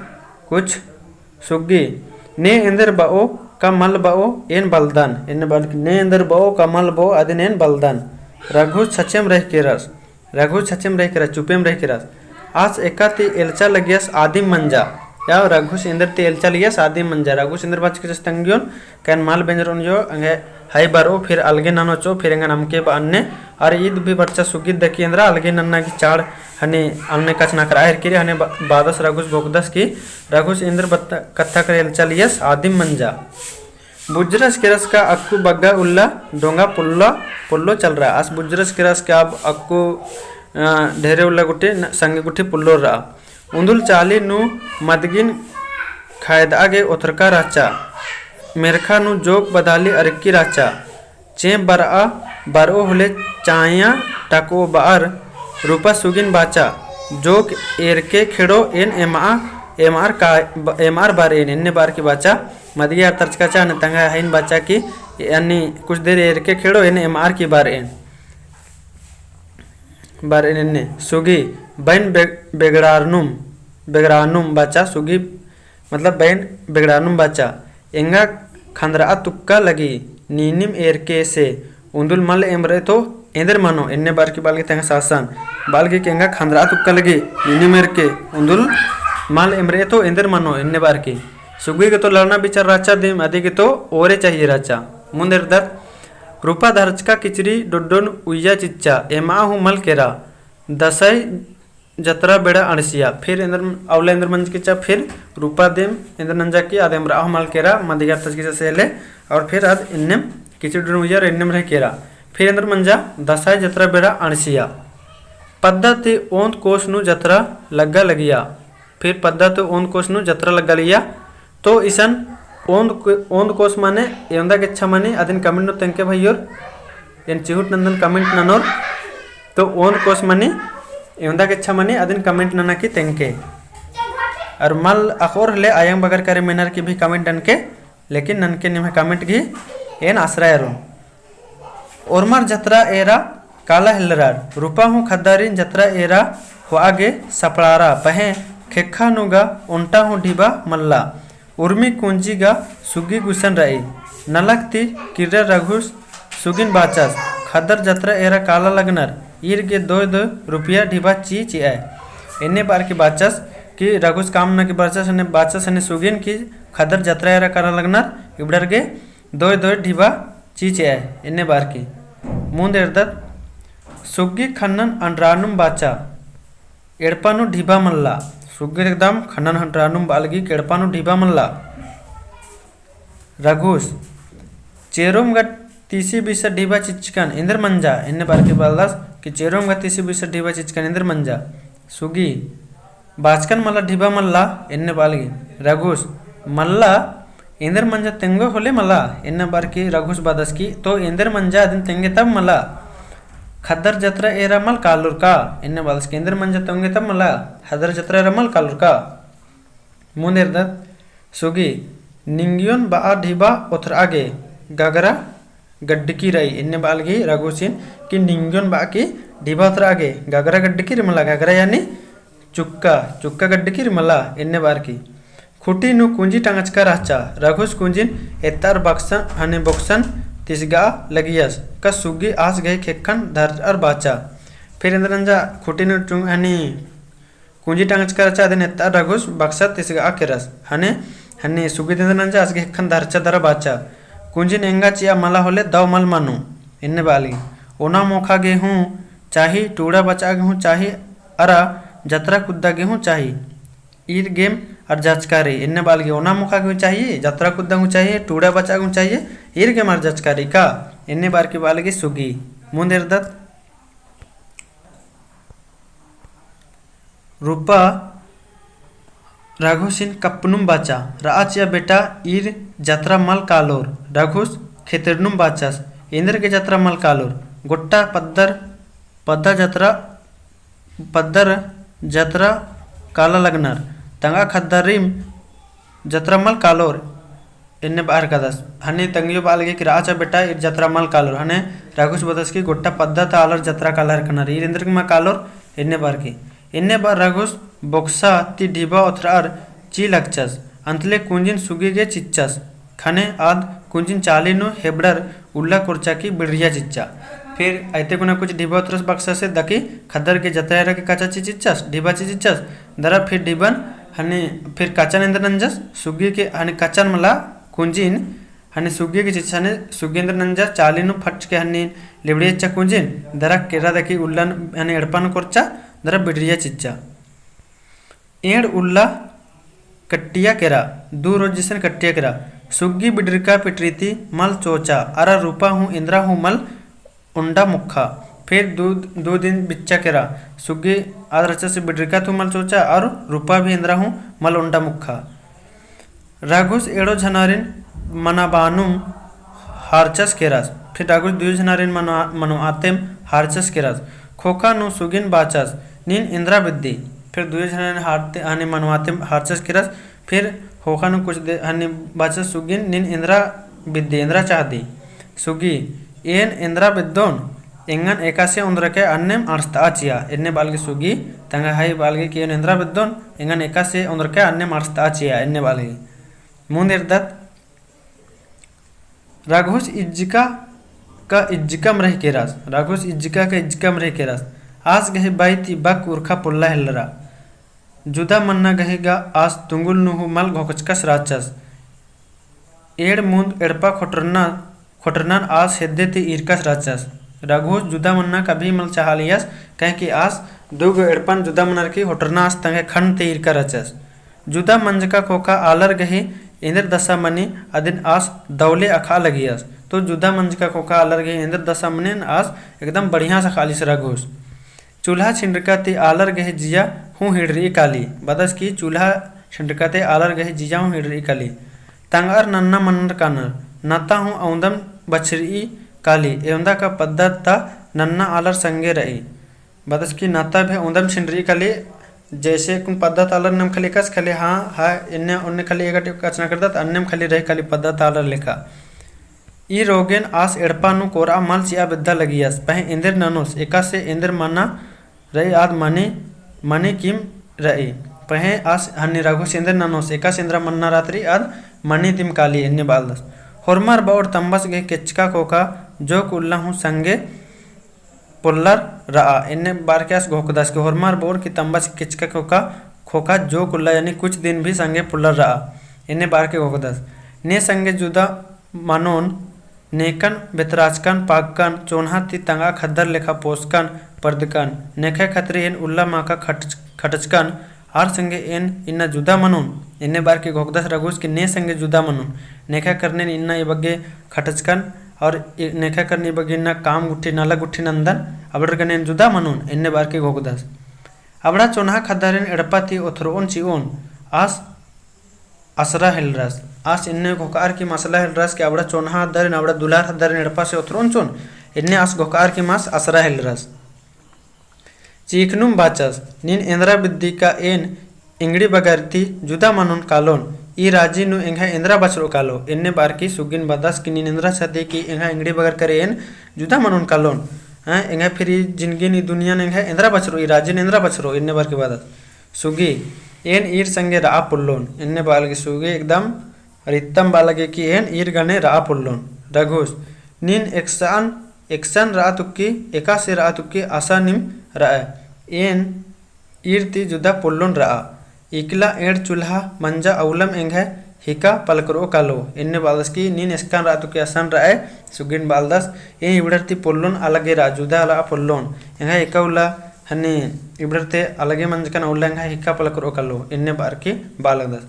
कुछ सुग्गी, ने एन्देर बओ का मल बओ एन बलदन, एन्ने बालकी ने एन्देर बओ का मल बओ अदिन एन बलदन। रघुस छचेम रह केरस, रघुस छचेम रह केरस, चुपेम रह केरस। आस एका ती एल्चा लगियस आदिम मंजा, या रघुस एन्देर ती एल्चा लगियस आदिम मंजा। रघुस एन्देर बाचकस तंग्योन, का एन मल बेंजरओन जो, एंग्है हई बरओ, फिर अलगे ननोचो, फिर एंगन अमके बअन्ने, अरा ईद भी बरचा सुग्गी दकी एन्दरा अलगे नन्ना की चाड़ हनी अलने कछनखरआ हेरकी रई। हने बा-, बादस रघुस बोकदस कि रघुस एन्देर बत्ता-, कत्था करे एल्चा लगियस आदिम मंजा। बुज्जरस केरस का अक्कु बग्गा उल्ला डोंगा पोल्लो, पोल्लो चलरआ। आस बुज्जरस केरस का अब अक्कु, अ, ढेरे उल्ला गुट्ठी न-, संगे गुट्ठी पोल्लो रआ। उन्दुल चाली नू मदगिन खायदआ गे ओथरका रहचा। मेरखा नू जोक बदाली अरक्की रहचा। चेंप बरआ, बरओ होले चाया टकओ बअर। रूपा सुगिन बाचा, जोक एरके खेड़ो एन एमआ, एमआर का, ब-, एमआर बरएन, एन्ने बारकी बाचा। मदगी आर तरचका चा, अन्ने तंग्है हइन बाचा कि, अन्ने कुछ देर एरके खेड़ो एन एमआर की बरएन। बरएन एन्ने। सुगी, बैन बे-, बेगड़ारनुम, बेगड़ानुम बाचा, सुगी मतलब बैन बेगड़ानुम बाचा, एंगा खंदरआ तुक्का लगी, नीनिम एरके से, उन्दुल मल एमरए तो एन्देर मनो, एन्ने बारकी बालगी तंग्है सासन, बालगी कि एंगा खंदरआ तुक्का लगी, नीनिम एरके, उन्दुल मल एमरए तो एन्देर मनो, एन्ने बारकी। सुगी गे तो लड़ना बिचार रहचा दिम, अदी गे तो ओरे चाहिए रहचा। मुन्द एरदत, रूपा धरचका किचरी डोड्डोन उइया चिच्चा, एमआ हूँ मल केरा, दसई जतरा बेड़ा अंड़सिया। फिर एन्देर, अउला एन्देर मंजकी चा, फिर रूपा दिम एन्देर नंजा कि आद एमरआ हूँ मल केरा, मदगी आर तरचकी चा से ले, और फिर आद एन्नेम किचरी डोड्डोन उइया और एन्नेम रह केरा। फिर एन्देर मंजा दसई जतरा बेड़ा अंड़सिया। पद्दा ती ओन्द कोस नू जतरा लग्गा लगिया। फिर पद्दा ती ओन्द कोस नू जतरा लग्गा लगिया। तो इसन ओन्द को-, ओन्द कोस मने एवंदा गेच्छा मनी अदिन comment नू तेंगके भइयोर। एन चिहुट नन्दन comment ननोर। तो ओन्द कोस मनी एवंदा गेच्छा मनी अदिन comment नना की तेंगके। और मल अख़ोर होले अयंग बगर करे मेनर की भी comment ननके, लेकिन ननके निम्है comment गही एन आसरा एरोन। ओर्मर जतरा एरा काला हेलरार, रूपा हूँ खद्दारिन जतरा एरा होआ गे सपड़ारा, पहें खेक्खा नू गा ओन्टा हूँ ढिबा मल्ला। उर्मी कुंजी गा सुग्गी गुसन रई। नलख ती किर्रा रघुस सुगिन बाचस, खद्दर जतरा एरा काला लगनर, ईर गे दोय दोय रुपया ढिबा ची चिअय। एन्ने बारकी बाचस कि रघुस काम नना की बरचस, हने बाचस हने सुगिन कि खद्दर जतरा एरा काला लगनर, इबड़र गे दोय दोय ढिबा ची चिअय, एन्ने बारकी। मुन्द एरदत, सुग्गी खन्नन अंडरानुम बाचा, एड़पा नू ढिबा मल्ला। सुग्गी एकदम खन्नन अंडरानुम बालगी कि एड़पा नू ढिबा मल्ला। रघुस, चेरोम गा तीसी बीसा ढिबा चिचकन एन्देर मंजा, एन्ने बारकी बालदस कि चेरोम गा तीसी बीसा ढिबा चिचकन एन्देर मंजा। सुग्गी, बाचकन मला ढिबा मल्ला, एन्ने बालगी। रघुस, मल्ला, एन्देर मंजा तेंगो होले मला, एन्ने बारकी रघुस बादस की, तो एन्देर मंजा अदिन तेंगे तब मला। खद्दर जतरा एरा मल कालुर का, एन्ने बादस की, एन्देर मंजा तेंगे तब मला, खद्दर जतरा एरा मल कालुर का। मुन्द एरदत, सुगी, निंगियोन बआ ढिबा ओथरआ गे, गगरा गड्डकी रई, एन्ने बालगी रघुसिन कि निंगियोन बआ की ढिबा ओथरआ गे, गगरा गड्डकी रई मला, गगरा यानी चुक्का, चुक्का गड्डकी रई मला, एन्ने बारकी। खुटी नू कुंजी टंगचका रहचा। रघुस कुंजिन एत्तार बक्सन, हने बोक्सन तिसगा लगियस। का सुग्गी आस गही ख़ेक्खन धरअर बाचा। फिर एन्देर नंजा खुटी नू टुंग-, हनी कुंजी टंगचका रहचा, अदिन एत्तार रघुस बक्सा तिसगा केरस। हने, हनी सुग्गी एन्देर नंजा आस गही ख़ेक्खन धरचा दरा बाचा। कुंजिन एंगा चिआ मला होले दव मल मनो। एन्ने बालगी। ओना मोखा गे हूँ चाही, टूड़ा बचआ गे हूँ चाही, अरा जतरा कुद्दा गे हूँ चाही। ईर गेम अरा जचका रई, एन्ने बालगी। ओना मोखा गे हूँ चाहिए, जतरा कुद्दा गे हूँ चाहिए, टूड़ा बचआ गे हूँ चाहिए, ईर गेम अरा जचका रई का? एन्ने बारकी बालगी सुग्गी। मुन्द एरदत। रूपा रघुसिन कप्पनुम बाचा, रआ चिआ बेटा ईर जतरा मल कालोर। रघुस खेतरनुम बाचस, एन्देरगे जतरा मल कालोर। गोट्टा पद्दर, पद्दा जतरा पद्दर जतरा काला लगनर, तंगआ ख़द्दारिम जतरा मल कालोर, एन्ने बअर कादस। हने तंगियो बालगी कि रआ चिआ बेटा ईर जतरा मल कालोर। हने रघुस बअदस कि गोट्टा पद्दा ता आलर जतरा काला हेलरकनर, ईर एन्देरगे मल कालोर, एन्ने बारकी। एन्ने बअर रघुस बोक्सा ती ढिबा ओथरअर चिआ लगचस। अंतले कुंजिन सुग्गी गे चिच्चस। ख़ने आद कुंजिन चाली नू हेबड़र उल्ला कोरचा की बिड़रिया चिच्चा। फिर अइते कुना कुछ ढिबा ओथरस बक्सा से दकी ख़द्दर गे जतरा एरा गे कचा चिच्चस, ढिबा चिच्चस। दरा फिर ढिबन हनी फिर कचन एन्देर नंजस, सुग्गी गे हनी कचन मला कुंजिन हनी सुग्गी गे चिच्चस। हनी सुग्गी एन्देर नंजस, चाली नू फटके हनी लिबड़िया चिच्चा कुंजिन, दरा केरा दकी उल्लन हनी एड़पन कोरचा, दरा बिड़रिया चिच्चा। एंड़ उल्ला कट्टिया केरा, दू रोज जिसन कट्टिया केरा। सुग्गी बिडरिका पिटरी ती मल चोचा, अरा रूपा हूँ एन्दरा हूँ मल ओंडा मुक्खा। फिर दू, दू दिन बिच्चा केरा। सुग्गी आद रहचस बिडरिका ती मल चोचा, अरा रूपा भी एन्दरा हूँ मल ओंडा मुक्खा। रघुस एड़ो झनारिन मनाबानुम हारचस केरस। फिर रघुस दुयो झनारिन मना-, मनवातेम हारचस केरस। ख़ोख़ा नू सुगिन बाचस, "नीन एन्दरा बेद्दी?" फिर दुयो झनारिन हारते, हनी मनवातेम हारचस केरस। फिर ख़ोख़ा नू कुछ दे, हनी बाचस सुगिन, "नीन एन्दरा बेद्दी, एन्दरा चाहदी?" सुगी, "एन एन्दरा बेद्दोन, एंगन एकासे ओन्द्रके अन्नेम अंड़सतआ चिआ।" एन्ने बालगी सुगी, तंग्है बालगी कि एन एन्दरा बेद्दोन, एंगन एकासे ओन्द्रके अन्नेम अंड़सतआ चिआ, एन्ने बालगी। मुन्द एरदत। रघुस इज्जिका का इज्जिकम रहि केरस। रघुस इज्जिका का इज्जिकम रहि केरस। आस गही बाई ती बक उरखा पोल्ला हेलरा। जुदा मन्ना गही गा आस तुंगुल नू हूँ मल घोकचकस रहचस। एंड़ मुन्द एड़पा खोटरना, खोटरनन आस हेद्दे ती ईरकस रहचस। रघुस जुदा मन्ना कभी मल चाहालियस, काहे कि आस दुगो एड़पन जुदा मनर की खोटरना आस तंग्है ख़न्न ती ईरका रहचस। जुदा मंजका ख़ोख़ा आलर गही एन्देर दसा मनी अदिन आस दवले अख़ा लगियस। तो जुदा मंजका ख़ोख़ा आलर गही एन्देर दसा मनी आस एकदम बढ़िया से अख़ालिस रघुस। चूल्हा छिंडका ती आलर गही जिया हूँ हिड़रई काली। बअदस कि चूल्हा छिंडका ती आलर गही जिया हूँ हिड़रई काली। तंगअर नन्ना मनर कानर, नता हूँ औंदम बछरई काली, एवंदा का पद्दा ता नन्ना आलर संगे रई। बअदस कि नता भी औंदम छिंडरई काली, जैसे कुन पद्दा ता आलर नम खाली एकासे खाली हाँ, हाँ, एन्ने ओन्ने खाली एका टिप कछनखरदत, अन्नेम खाली रई काली पद्दा ता आलर लेखा। ई रोगेन आस एड़पा नू कोरआ मल चिआ बेद्दा लगियस, पहें एन्देर ननोस एकासे एन्देर मना रई आद मनी, मनी किम रई। पहें आस हनी रघुस एन्देर ननोस एकासे एन्दरा मन्ना रअदरी आद मनी दिम काली एन्ने बालदस। होरमर बओर तम्बस गही केचका ख़ोख़ा जोक उल्ला हूँ संगे पोल्लर रआ। एन्ने बारके आस घोकदस कि होरमर बओर की तम्बस केचका ख़ोख़ा, ख़ोख़ा जोक उल्ला यानी कुछ दिन भी संगे पोल्लर रआ। एन्ने बारके घोकदस। ने संगे जुदा मनोन, नेकन बेतराचकन, पागकन, चोन्हा ती तंगआ ख़द्दर लेखा पोसकन, परदकन, नेखय खतरी एन उल्ला माका खटच-, खटचकन, आर संगे एन इन्ना जुदा मनोन। एन्ने बारके घोकदस रघुस कि ने संगे जुदा मनोन। नेखय खतरी एन इन्ना ए बग्गे खटचकन, और ए-, नेखय खतरी एन ए बग्गे इन्ना काम गुट्ठी, नला गुट्ठी नन्दन, अबड़र गने एन जुदा मनोन, एन्ने बारके घोकदस। अबड़ा चोन्हा ख़द्दारिन एड़पा ती ओथरओन चिओन, आस असरा हेलरस। आस एन्ने घोकआर किम असरा हेलरस कि अबड़ा चोन्हा ख़द्दारिन, अबड़ा दुलार ख़द्दारिन एड़पा से ओथरओन चिओन, एन्ने आस घोकआर किम आस असरा हेलरस। चीखनुम बाचस, नीन एन्दरा बेद्दी का एन एंगड़ी बगर ती जुदा मनोन कालोन, ई राजी नू एंग्है एन्दरा बछरओ कालो, एन्ने बारकी सुगिन बअदस कि नीन एन्दरा चाहदी कि एंग्है एंगड़ी बगर करे एन जुदा मनोन कालोन, हैं, एंग्है फिर ई जिनगी नू ई दुनिया नू एंग्है एन्दरा बछरओ, ई राजी नू एन्दरा बछरओ, एन्ने बारकी बअदस। सुगी, एन ईर संगे रआ पोल्लोन, एन्ने बआ लगी सुगी एकदम रित्तम बआ लगी कि एन ईर गने रआ पोल्लोन। रघुस, नीन एकसन, एकसन रआ तुक्की, एकासे रआ तुक्की, असा नीम रआ। एन ईर ती जुदा पोल्लोन रआ। इकला एंड़ चुल्हा मंजा अउलम एंग्है हिका पलकरओ कालो। एन्ने बआलदस कि नीन एसकन रआ तुक्की असन रआ, सुगिन बआलदस, एन इबड़र ती पोल्लोन अलगे रआ, जुदा रआ पोल्लोन। एंग्है एका उल्ला हनी इबड़र ते अलगे मंजकन अउल्ला एंग्है हिका पलकरओ कालो। एन्ने बअर की बआलदस।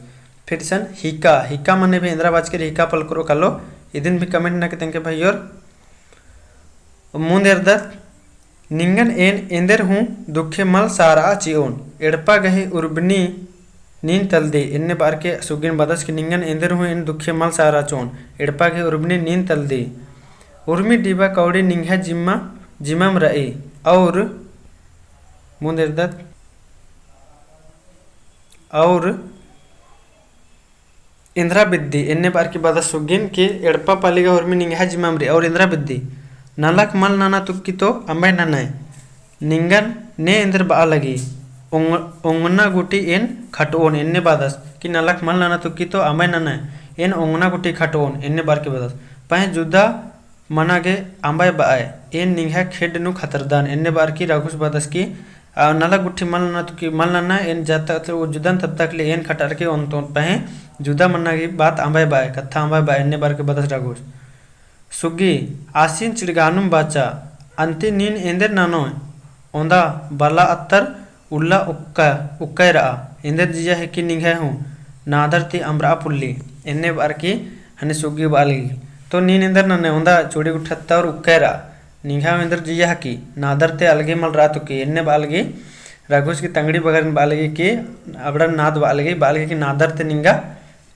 फिर सन हिका, हिका मने भी एन्द्रा बाचकी रई हिका पलकरओ कालो। इदिन भी comment नना के तेंगके भइयोर। मुन्द एरदत, निंगन एन एन्देर हूँ दुखे मल सारआ चिओन, एड़पा गही उर्बनी नीन तलदी, एन्ने बअर के सुगिन बअदस कि निंगन एन्देर हूँ एन दुखे मल सारआ चिओन, एड़पा गही उर्बनी नीन तलदी। उर्मी डिबा कौड़ी निंग्है जिम्मा, जिम्मम रई, और मुन्द एरदत, और एन्द्रा बिद्दी, एन्ने बअर की बअदस सुगिन कि एड़पा पाली गा उर्मी निंग्है जिम्मम रई और एन्द्रा बिद्दी। नलख मल नना तुक्की तो अम्बय ननय। निंगन ने एन्देर बआ लगी, ओंग-, ओंगना गूटी एन खटओन, एन्ने बअदस कि नलख मल नना तुक्की तो अम्बय ननय, एन ओंगना गूटी खटओन, एन्ने बअर की बअदस। पहें जुदा मना गे अम्बय बअय, एन निंग्है खेड्ड नू खतरदन, एन्ने बअर की रघुस बअदस कि, आ, नलख गुट्ठी मल नना तुक्की मल नना, एन जत्तक उज्जदन तत्तक ले एन खटअर के ओन्तओन, पहें जुदा मना गे बात अम्बय बअय, कत्था अम्बय बअय, एन्ने बअर के बअदस रघुस। सुग्गी, आसिन चिड़गानुम बाचा, अन्ती नीन एन्देर ननोय, ओन्दा बला अत्तर उल्ला उक्का, उक्कय रआ, एन्देर जिया हेकी निंग्है हूँ, नादर ती अम्बरआ पुल्ली, एन्ने बअर की हनी सुग्गी बआ लगी। तो नीन एन्देर ननोय ओन्दा चूड़ी गुट्ठा अत्तर उक्कय रआ, निंग्है हूँ एन्देर जिया हेकी, नादर ते अलगे मल रआ तुक्की, एन्ने बआ लगी, रघुस की तंगड़ी बगरिन बआ लगी कि अबड़न नाद बआ लगी, बआ लगी कि नादर ते निंगा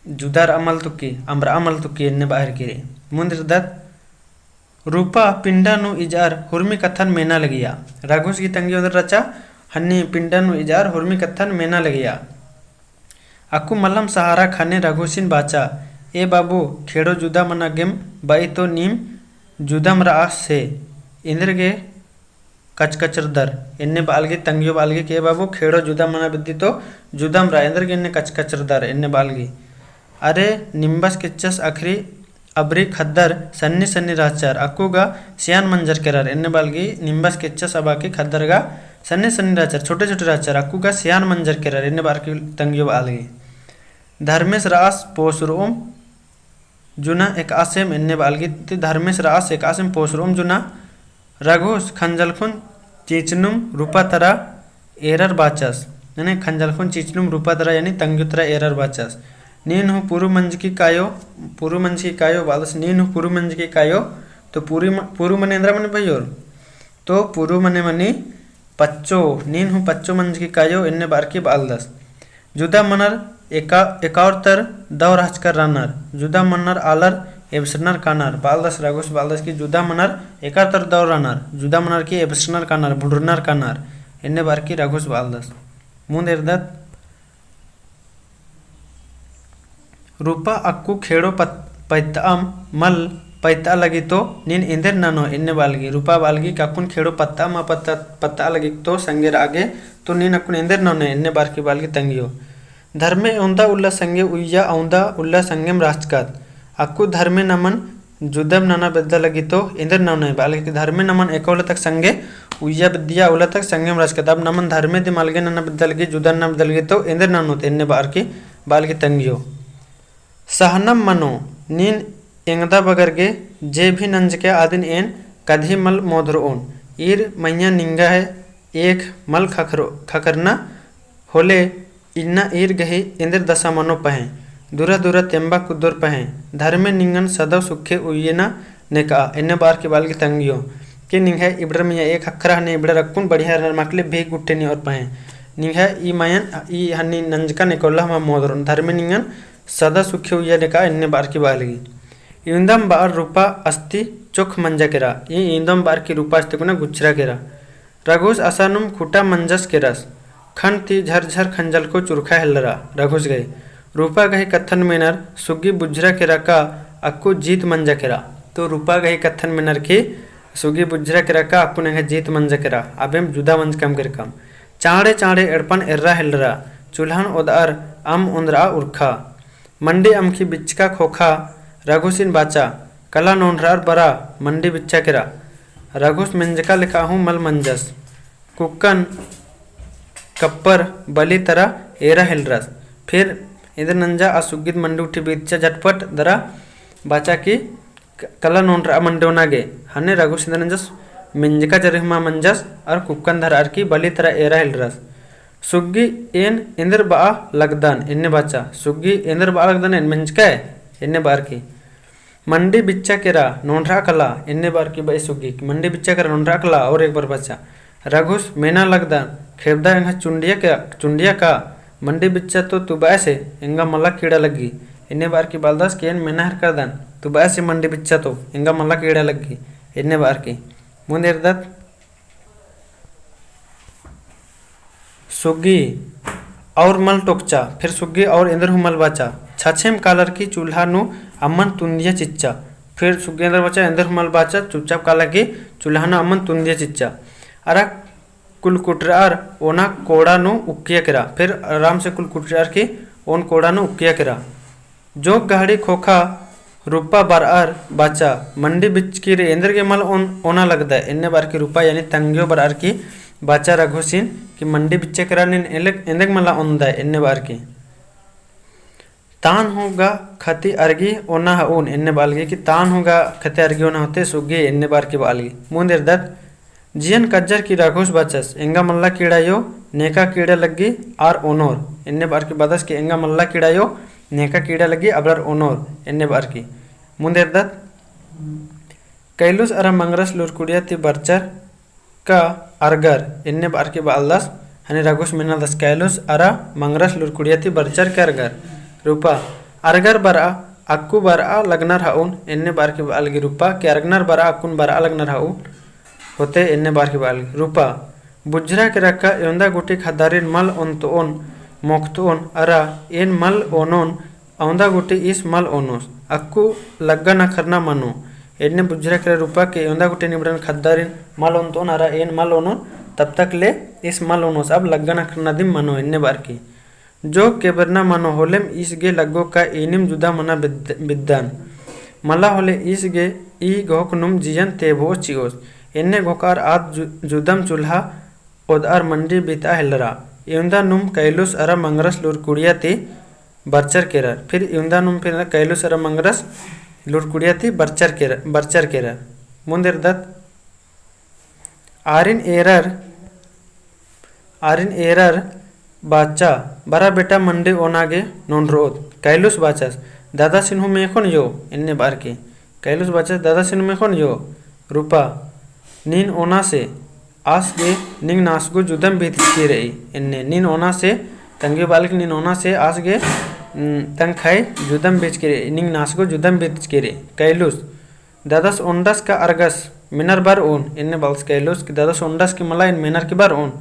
जुदा रआ मल तुक्की, अम्बरआ मल तुक्की, एन्ने बअर की रई। मुन्द एरदत, रूपा पिंडा नू इजअर हुरमी कत्थन मेना लगिया। रघुस की तंग्यो ओन्दर रहचा, हन्नी पिंडा नू इजअर हुरमी कत्थन मेना लगिया। अक्कु मलम सहारा ख़ने रघुसिन बाचा, ए बाबू, खेड़ो जुदा मना गेम बई तो नीम जुदम रआ से, एन्देर गे कचकचरदर, एन्ने बआ लगी तंग्यो बआ लगी कि ए बाबू, खेड़ो जुदा मना बेद्दी तो जुदम रआ, एन्देर गे एन्ने कचकचरदर, एन्ने बआ लगी। अरे, निम्बस केच्चस अखरी अबरी ख़द्दर सन्नी सन्नी रहचर, अक्कु गा सियान मंजर केरर, एन्ने बआ लगी, निम्बस केच्चस अबकी ख़द्दर गा सन्नी सन्नी रहचर, छोटे छोटे रहचर, अक्कु गा सियान मंजर केरर, एन्ने बअर की तंग्यो बआ लगी। धर्मेस रअस पोसरओम जुना एकासेम, एन्ने बआ लगी, ती धर्मेस रअस एकासेम पोसरओम जुना। रघुस खंजलखुन चीचनुम रूपा तरा एरर बाचस। यानी खंजलखुन चीचनुम रूपा तरा यानी तंग्यो तरा एरर बाचस। नीन हूँ पुरु मंजकी कायो, पुरु मंजकी कायो बआलदस, नीन हूँ पुरु मंजकी कायो, तो पुरु म-, पुरु मने एन्द्रा मने भइयोर? तो पुरु मने मनी पच्चो, नीन हूँ पच्चो मंजकी कायो, एन्ने बअर की बआलदस। जुदा मनर एका-, एकाउर तर दौ रहचकर रअनर, जुदा मनर आलर एबसरनर कानर, बआलदस रघुस बआलदस कि जुदा मनर एकाउर तर दौ रअनर, जुदा मनर की एबसरनर कानर, भुंडरनर कानर, एन्ने बअर की रघुस बआलदस। मुन्द एरदत, रूपा अक्कु खेड़ो पत-, पत्तअम मल पत्तआ लगी तो नीन एन्देर ननोय, एन्ने बआ लगी। रूपा बआ लगी कि अक्कुन खेड़ो पत्तअम पत्त-, पत्तआ लगी तो संगे रआ गे, तो नीन अक्कुन एन्देर ननोय, एन्ने बअर की बआ लगी तंग्यो। धर्मे ओन्दा उल्ला संगे उइया, अउन्दा उल्ला संगेम रहचकत। अक्कु धर्मे नमन जुदम नना बेद्दा लगी तो एन्देर ननोय, बआ लगी कि धर्मे नमन एका उल्ला तक संगे उइया बेद्दिया, उल्ला तक संगेम रहचकत। अब नमन धर्मे दिम अलगे नना बेद्दा लगी, जुदा नना बेद्दा लगी तो एन्देर ननोत, एन्ने बअर की बआ लगी तंग्यो। सहनम मनो, नीन एंगदा बगर गे जे भी नंजकय अदिन एन कदही मल मोधरओन। ईर मइय्याँ निंग्है एख मल खखरो-, खखरना होले इन्ना ईर गही एन्देर दसा मनो पहें, दुरा दुरा तेम्बा कुद्दोर पहें, धर्मे निंगन सदौ सुखे उइयना नेकआ, एन्ने बअर की बआ लगी तंग्यो। कि निंग्है इबड़र मइय्याँ एख खखरा हने इबड़र अक्कुन बढ़िया रअनर मकले भी गुट्ठे निओर पहें। निंग्है ई मयन, ई हन्नी नंजकन एका उल्ला हूँ मल मोधरओन, धर्मे निंगन सदा सुखे उइया नेकआ, एन्ने बअर की बआ लगी। इवंदम बअर रूपा अस्ती चोख मंजा केरा, ई इवंदम बअर की रूपा अस्ती कुना गुच्छरा केरा। रघुस असानुम खुटा मंजस केरस। खन ती झरझर खंजलको चुरखा हेलरा रघुस गही। रूपा गही कत्थन मेनर सुग्गी बुझरा केरा का अक्कु जीत मंजा केरा। तो रूपा गही कत्थन मेनर की सुग्गी बुझरा केरा का अक्कु नंगा जीत मंजा केरा। अबेम जुदा मंजकम केरकम। चाँड़े चाँड़े एड़पन एर्रा हेलरा। चुल्हन ओदअर अम्म ओन्द्रआ उरखा। मंडी अमख़ी बिच्चका ख़ोख़ा रघुसिन बाचा, कला नोन्हरअर बरा मंडी बिच्चा केरा। रघुस मेंजका लेखा हूँ मल मंजस। कुक्कन कप्पर बली तरा एरा हेलरस। फिर एन्देर नंजा आ सुग्गीद मंडी उठी बिच्चा झटपट दरा बाचा कि क-, कला नोन्हरआ मंडी ओना गे। हने रघुस एन्देर नंजस मेंजका चरिहमा मंजस अर कुक्कन धरअर की बली तरा एरा हेलरस। सुग्गी एन एन्देर बआ लगदन एन्ने बाचा। सुग्गी एन्देर बआ लगदन एन मेंजका एन्ने बअर की। मंडी बिच्चा केरा नोन्हरआ कला एन्ने बअर की बई सुग्गी। मंडी बिच्चा केरा नोन्हरआ कला और एक बार बाचा। रघुस मेना लगदन, खेबदा एंग्है चुंडिया का, चुंडिया का, मंडी बिच्चा तो तुबअसे एंगा मला कीड़ा लग्गी। एन्ने बअर की बालदस कि एन मेना हेरकदन, तुबअसे मंडी बिच्चा तो एंगा मला कीड़ा लग्गी। एन्ने बअर की। मुन्द एरदत। सुग्गी और मल टोकचा, फिर सुग्गी और एन्देर हूँ मल बाचा। छछेम कालर की चुल्हा नू अम्मन तुन्दिया चिच्चा। फिर सुग्गी एन्देर बाचा, एन्देर हूँ मल बाचा, चुपचाप काला की चुल्हा नू अम्मन तुन्दिया चिच्चा। अरा कुलकुटरअर ओना कोड़ा नू उक्किया केरा। फिर आराम से कुलकुटरअर की ओन कोड़ा नू उक्किया केरा। जोक गहड़ी ख़ोख़ा रूपा बरअर बाचा, मंडी बिच्चकी रे एन्देर गे मल ओन-, ओना लगदय, एन्ने बअर की रूपा यानी तंग्यो बरअर की बाचा रघुसिन कि मंडी बिच्चा केरा नीन एले-, एन्देर गे मला ओन्दय, एन्ने बअर की। तान हूँ गा ख़ती अरगी ओना हउन, एन्ने बअलगी कि तान हूँ गा ख़ती अरगी ओना होते सुग्गी, एन्ने बअर की बअलगी। मुन्द एरदत। जियन कज्जर की रघुस बाचस, एंगा मल्ला कीड़ा अयो, नेका कीड़ा लग्गी आर ओनोर, एन्ने बअर की बादस कि एंगा मल्ला कीड़ा अयो, नेका कीड़ा लग्गी अबड़ार ओनोर, एन्ने बअर की। मुन्द एरदत। कैलुस अरा मंगरस लुरकुड़िया ती बरचर का अरगर, एन्ने बअर की बालदस, हने रघुस मेनालदस कैलुस अरा मंगरस लुरकुड़िया ती बरचर का अरगर। रूपा, अरगर बरआ, अक्कु बरआ लगनर हउन, एन्ने बअर की बालगी रूपा, कि अरगनर बरआ, अक्कुन बरआ लगनर हउन। होते एन्ने बअर की बालगी। रूपा, बुझरा केरा का एवंदा गूटी ख़द्दारिन मल ओन्तओन मोख़तओन अरा एन मल ओनोन, अवंदा गूटी ईस मल ओनोस। अक्कु लग्गा नखरना मनो। एन्ने बुझरा केरा रूपा कि एवंदा गूटी निबड़न ख़द्दारिन मल ओन्तओन अरा एन मल ओनोन, तब तक ले ईस मल ओनोस। अब लग्गा नखरना दिम मनो, एन्ने बअर की। जो केबरना मनो होलेम ईस गे लग्गो का इनिम जुदा मना बिद्द-, बिद्दन। मला होले ईस गे ई घोख नुम जियन तेभो चिओस। एन्ने घोखार आद जु-, जुदम चुल्हा ओदअर मंडी बितआ हेलरा। इवंदा नुम कैलुस अरा मंगरस लुरकुड़िया ती बरचर केरर। फिर इवंदा नुम फिर कैलुस अरा मंगरस लुरकुड़िया ती बरचर केरर, बरचर केरर। मुन्द एरदत। आरिन एरर, आरिन एरर बाचा, बरा बेटा मंडी ओना गे नोन्हरओत। कैलुस बाचस, दादासिन हूँ मेख़ोन अयो, एन्ने बअर की। कैलुस बाचस, दादासिन हूँ मेख़ोन अयो। रूपा, नीन ओना से आस गे निंग नासगो जुदम बीतचकी रई, एन्ने नीन ओना से तंग्यो बालगी नीन ओना से आस गे, उम, तंग ख़ाई जुदम बीतचकी रई, निंग नासगो जुदम बीतचकी रई। कैलुस, दादस ओन्डस का अरगस मेनर बरओन, एन्ने बालदस कैलुस कि दादस ओन्डस की मला एन मेनर की बरओन।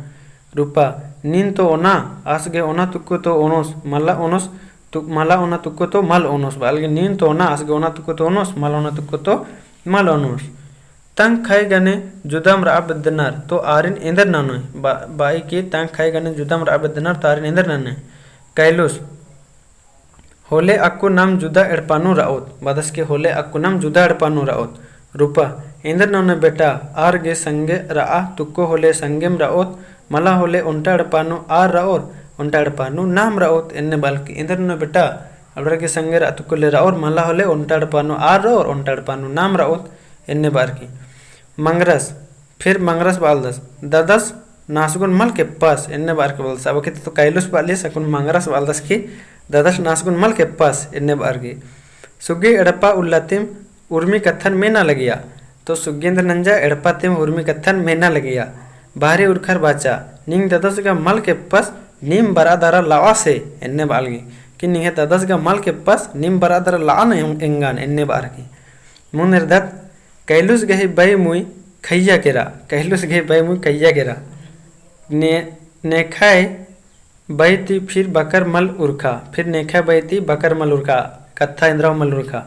रूपा, नीन तो ओना, आस गे ओना तुक्को तो ओनोस, मला ओनोस, तु-, मला ओना तुक्को तो मल ओनोस, बालगी नीन तो ओना, आस गे ओना तुक्को तो ओनोस, मला ओना तुक्को तो मल ओनोस। तंग ख़ाई गने जुदम रआ बेद्दनर, तो आरिन एन्देर ननोय, बा-, बाई कि तंग ख़ाई गने जुदम रआ बेद्दनर, तो आरिन एन्देर ननोय। कैलुस, होले अक्कु नाम जुदा एड़पा नू रओत, बादस के होले अक्कु नाम जुदा एड़पा नू रओत। रूपा, एन्देर ननोय बेटा, आर गे संगे रआ तुक्को होले संगेम रओत, मला होले ओन्टा एड़पा नू आर रओर, ओन्टा एड़पा नू नाम रओत, एन्ने बालकी। एन्देर ननोय बेटा, अबड़ार गे संगे रआ तुक्को ले रओर, मला होले ओन्टा एड़पा नू आर रओर, ओन्टा एड़पा नू नाम रओत, एन्ने बारकी। मंगरस, फिर मंगरस बालदस, दादस नासगुन मल केप्पस, एन्ने बारकी बालदस। अब के तो कैलुस बालिस, अक्कुन मंगरस बालदस कि दादस नासगुन मल केप्पस, एन्ने बारकी। सुग्गी एड़पा उल्ला तिम उर्मी कत्थन मेना लगिया। तो सुग्गी एन्देर नंजा एड़पा तिम उर्मी कत्थन मेना लगिया। बाहरी उरखर बाचा, निंग दादस गा मल केप्पस, नीम बरआ दरा लआ से, एन्ने बालगी। कि निंग्है दादस गा मल केप्पस, नीम बरआ दरा लआ न एंगन, एन्ने बारकी। मुन्द एरदत, कैलुस गही बई मुई खैया केरा, कैलुस गही बई मुई खैया केरा। ने, नेखय बई ती फिर बकर मल उरखा, फिर नेखय बई ती बकर मल उरखा, कत्था एन्दरा मल उरखा।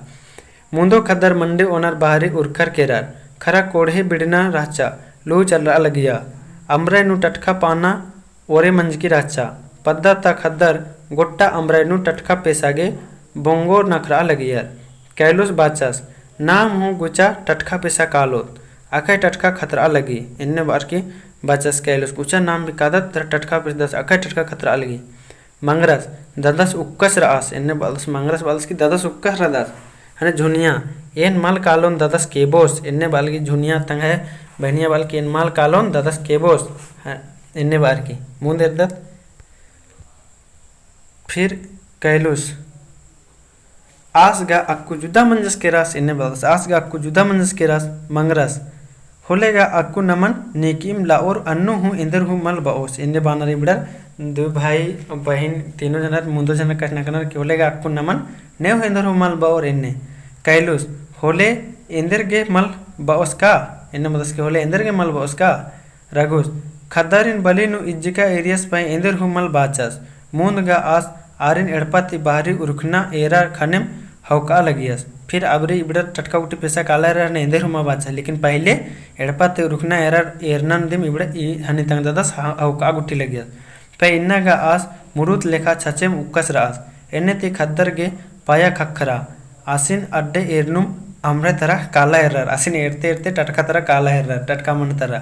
मुन्दो खद्दर मंडी ओनर बाहरी उरखर केरर, खरा कोड़हे बिड़ना रहचा, लू चलरआ लगिया। अमरय नू टटखा पाना ओरे मंजकी रहचा। पद्दा ता ख़द्दर गोट्टा अम्बरय नू टटखा पेसा गे बोंगो नखरआ लगियर। कैलुस बाचस, नाम हूँ गुचा टटखा पेसा कालोत, अकय टटखा खतरआ लगी, एन्ने बअर की बाचस कैलुस, गुचा नाम भी कादत, दरा टटखा पेसदस, अकय टटखा खतरआ लगी। मंगरस, ददस उक्कस रअस, एन्ने बअदस, मंगरस बअदस कि ददस उक्कस रअदस। हने झुनिया, एन मल कालोन ददस केबोस, एन्ने बअलगी झुनिया तंग्है बहनिया बअलगी एन मल कालोन ददस केबोस, ह-, एन्ने बअर की। मुन्द एरदत, फिर कैलुस, आस गा अक्कु जुदा मंजस केरस, एन्ने बअदस, आस गा अक्कु जुदा मंजस केरस, मंगरस, होले गा अक्कु नमन नेकिम लाओर अन्नु हूँ एन्देर हूँ मल बओस, एन्ने बअनर इबड़र दू भाई बहिन तीनों जनर, मुन्दो जनर कछनखरनर कि होले गा अक्कु नमन नेव हूँ एन्देर हूँ मल बओर, एन्ने। कैलुस, होले एन्देर गे मल बओस का, एन्ने बअदस कि होले एन्देर गे मल बओस का। रघुस, ख़द्दारिन बली नू इज्जिका एरियस पहें एन्देर हूँ मल बाचस। मुन्द गा आस आरिन एड़पा ती बाहरी उरखना एरा ख़नेम हौकआ लगियस। फिर अबरी इबड़र टटखा गुट्ठी पेसा काला एरर हने एन्देर हूँ मल बाचस, लेकिन पहिले एड़पा ती उरखना एरा एरनन दिम इबड़ा ई हनी तंग्ददस ह-, हौकआ गुट्ठी लगियस। पहें इन्ना गा आस मुरुत लेखा छचेम उक्कस रअस। एन्ने ती ख़द्दर गे पाया ख़क्खरा। आसिन अड्डे एरनुम अम्बरय तरा काला एरर। आसिन एरते एरते टटखा तरा काला एरर, टटखा मन तरा।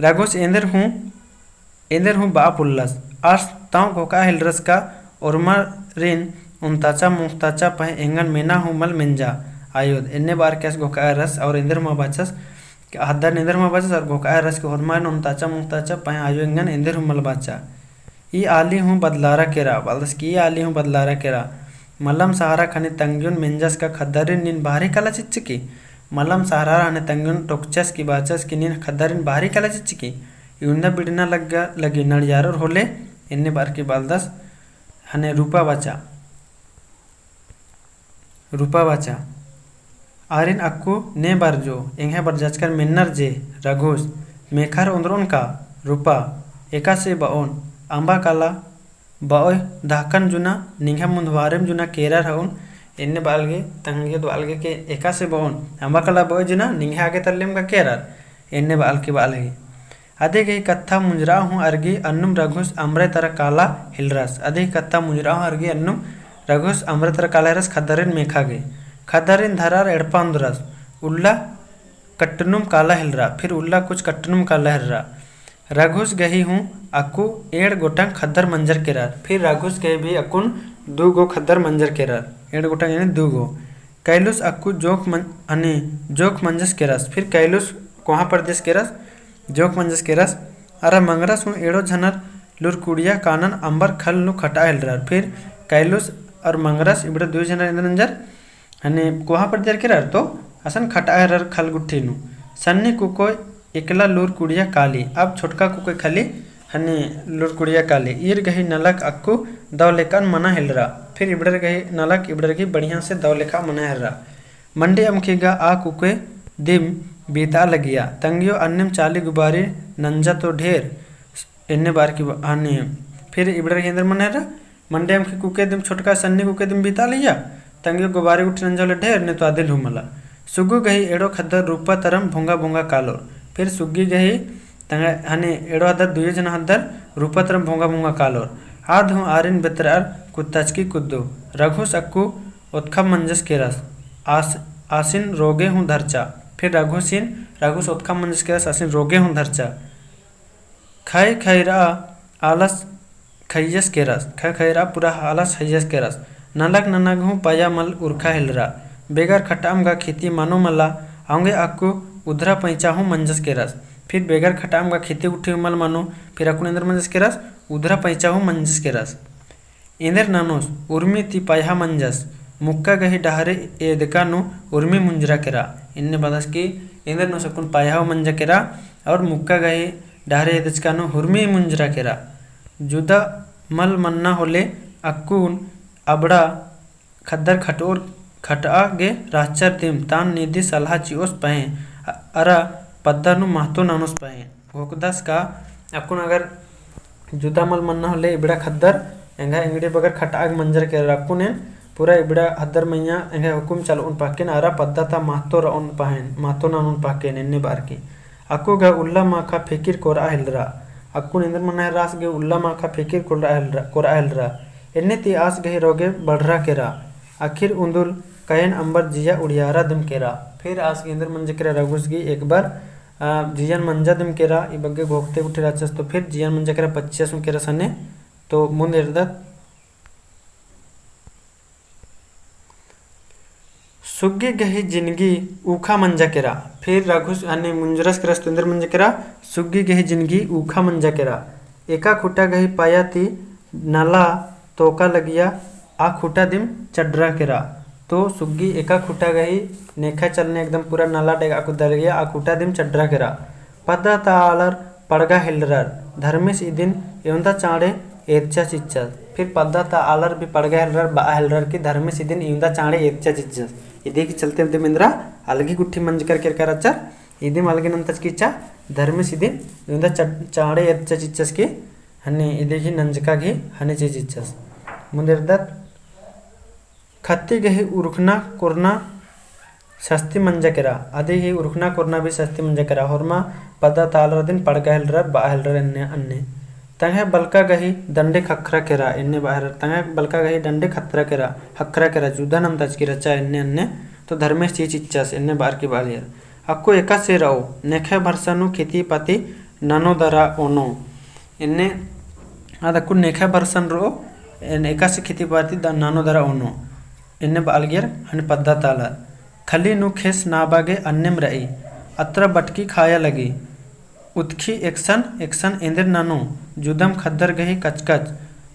रघुस एन्देर हूँ, एन्देर हूँ बआ पोल्लस। आस तौं घोखआ हेलरस का ओर्मारिन ओन्ताचा मोख़ताचा पहें एंगन मेना हूँ मल मेंजा आयोद। एन्ने बअर की आस घोखआ एरस और एन्देर हूँ मल बाचस, ख़द्दर एन्देर हूँ मल बाचस और घोखआ एरस कि ओर्मारिन ओन्ताचा मोख़ताचा पहें आयो एंगन एन्देर हूँ मल बाचा। ई आली हूँ बदलारा केरा, बअदस कि ई आली हूँ बदलारा केरा। मलम सहारा ख़ने तंग्योन मेंजस का ख़द्दारिन नीन बाहरी काला चिच्चकी। मलम सहारा ख़ने तंग्योन टोकचस कि बाचस कि नीन ख़द्दारिन बाहरी काला चिच्चकी। इवंदा बिड़ना लग्गा लगी नड़ियारोर होले, एन्ने बअर की बअदस, हने रूपा बाचा। रूपा बाचा। आरिन अक्कु ने बरजो, एंग्है बरजाचकर मेन्नर जे। रघुस, मेखर ओन्द्रोन का? रूपा, एकासे बओन, अम्बा काला बओय दहकन जुना, निंग्है मुन्दवारिम जुना केरर हओन, एन्ने बअलगे, तंग्योद बअलगे कि एकासे बओन, अम्बा काला बओय जुना, निंग्है आगे तल्लेम गा केरर, एन्ने बअलकी बअलगे। अदी गही कत्था मुंजरआ हूँ अरगी अन्नुम रघुस अम्बरय तरा काला हेलरस। अदी गही कत्था मुंजरआ हूँ अरगी अन्नुम रघुस अम्बरय तरा काला हेलरस ख़द्दारिन मेखा गे। ख़द्दारिन धरअर एड़पा ओन्द्रस। उल्ला कट्टनुम काला हेलरा, फिर उल्ला कुछ कट्टनुम काला हेलरा। रघुस गही हूँ अक्कु एंड़ गोटंग ख़द्दर मंजर केरर। फिर रघुस गही भी अक्कुन दू गो ख़द्दर मंजर केरर। एंड़ गोटंग यानी दू गो। कैलुस अक्कु जोंख़ मन-, हने जोंख़ मंजस केरस। फिर कैलुस कोहाँ परदेस केरस, जोंख़ मंजस केरस। अरा मंगरस हूँ एंड़ो झनर लूरकुड़िया कानन अम्बर खल नू खटआ हेलरर। फिर कैलुस और मंगरस इबड़ा दुई झनर एन्देर नंजर, हने कोहाँ परदेर केरर तो असन खटआ हेलरर खल गुट्ठी नू। सन्नी कुकोय एकला लूरकुड़िया काली, अब छोटका कुकोय खाली हने लूरकुड़िया काली। ईर गही नलख अक्कु दव लेकन मना हेलरा। फिर इबड़र गही नलख इबड़र गही बढ़िया से दव लेखा मना हेलरा। मंडी अमखी गा आ कुकोय दिम बीतआ लगिया। तंग्यो अन्नेम चाली गुबारी नंजा तो ढेर, एन्ने बअर की ब-, हने। फिर इबड़र गही एन्देर मना हेलरा, मंडी अमखी कुकोय दिम छोटका सन्नी कुकोय दिम बीतआ लगिया, तंग्यो गुबारी गुट्ठी नंजा होले ढेर, ने तो अदिन हूँ मला। सुग्गु गही एंड़ो ख़द्दर रूपा तरम भोंगा भोंगा कालोर। फिर सुग्गी गही तंग्है हने एंड़ो ख़द्दर दुयो झना ख़द्दर रूपा तरम भोंगा भोंगा कालोर। आद हूँ आरिन बेतरअर कुत्ताचकी कुद्दो। रघुस अक्कु ओतखा मंजस केरस। आस-, आसिन रोगे हूँ धरचा। फिर रघुसिन, रघुस ओतखा मंजस केरस, आसिन रोगे हूँ धरचा। खय खयरआ आलस खइयस केरस, खय खयरआ पूरा आलस खइयस केरस। नलख ननग हूँ पया मल उरखा हेलरा। बेगर खटअम गा खेती मनो मला, औंगे अक्कु उधरा पैंचा हूँ मंजस केरस। फिर बेगर खटअम गा खेती गुट्ठी हूँ मल मनो, फिर अक्कुन एन्देर मंजस केरस, उधरा पैंचा हूँ मंजस केरस। एन्देर ननोस, उर्मी ती पयहा मंजस, मुक्का गही डहरे एदका नू उर्मी मुंजरा केरा। एन्ने बअदस कि एन्देर ननोस अक्कुन पयहा मंजा केरा और मुक्का गही डहरे एदचका नू उर्मी मुंजरा केरा। जुदा मल मन्ना होले अक्कुन अबड़ा ख़द्दर खटओर खटआ गे रहचर दिम तान निदी सलहा चिओस पहें अ-, अरा पद्दा नू महतो ननोस पहें। घोखदस का अक्कुन अगर जुदा मल मन्ना होले इबड़ा ख़द्दर एंग्है एंगड़ी बगर खटआ गे मंजर केरर अक्कुन एन पूरा इबड़ा ख़द्दर मइय्याँ एंग्है हुकुम चलओन पहकेन अरा पद्दा ता महतो रओन पहें, महतो ननोन पहकेन एन्ने बअर की। अक्कु गा उल्ला माखा फिकिर कोरआ हेलरा। अक्कुन एन्देर मना हेलरा आस गे उल्ला माखा फिकिर कोरआ हेलरा, कोरआ हेलरा। एन्ने ती आस गही रोगे बढ़रा केरा। आखिर उन्दुल कयन अम्बर जिया उड़ियारा दिम केरा। फिर आस गे एन्देर मंजा केरा रघुस गे एक बार, आ, जियन मंजा दिम केरा, ई बग्गे घोखते गुट्ठी रहचस तो फिर जियन मंजा केरा पच्चियस हूँ केरा सने। तो मुन्द एरदत। सुग्गी गही जिनगी ऊखा मंजा केरा। फिर रघुस हने मुंजरस केरस तो एन्देर मंजा केरा, सुग्गी गही जिनगी ऊखा मंजा केरा। एका खुटा गही पाया ती नला तोका लगिया, आ खुटा दिम चड्डरा केरा। तो सुग्गी एका खुटा गही नेखा चलने एकदम पूरा नला डेगा कुद्दा लगिया, आ खुटा दिम चड्डरा केरा। पद्दा ता आलर पड़गा हेलरर, धर्मेस इदिन एवंदा चाँड़े एरचा चिच्चस। फिर पद्दा ता आलर भी पड़गा हेलरर, बआ हेलरर कि धर्मेस इदिन एवंदा चाँड़े एरचा चिच्चस। इदी की चलते दिम एन्दरा अलगी गुट्ठी मंजकर केरका रहचर, इदिम अलगी नन्तच किच्चा, धर्मेस इदिन एवंदा च-, चाँड़े एरचा चिच्चस कि हने इदी की नंजका की हने चिच्चस। मुन्द एरदत। खत्ती गही उरखना कोरना सस्ती मंजा केरा, अदी गही उरखना कोरना भी सस्ती मंजा केरा। होरमा पद्दा ता आलर अदिन पड़गा हेलरर, बआ हेलरर एन्ने अन्ने। तंग्है बलका गही डंडे खखरा केरा, एन्ने बआ हेलरर, तंग्है बलका गही डंडे खतरा केरा, खखरा केरा, जुदा नन्तच की रहचा एन्ने अन्ने, तो धर्मेस चिच्चस, एन्ने बअर की बआ लगियर। अक्कु एकासे रओ, नेखय भरसा नू खेती पाती ननो दरा ओनो। एन्ने आद अक्कु नेखय भरसा नू रओ, एन एकासे खेती पाती द-, ननो दरा ओनो। एन्ने बआ लगियर हने पद्दा ता आलर। खली नू खेस नाबा गे अन्नेम रई, अत्रा बटकी खाया लगी। उतखी एकसन, एकसन एन्देर ननो, जुदम खद्दर गही कचकच।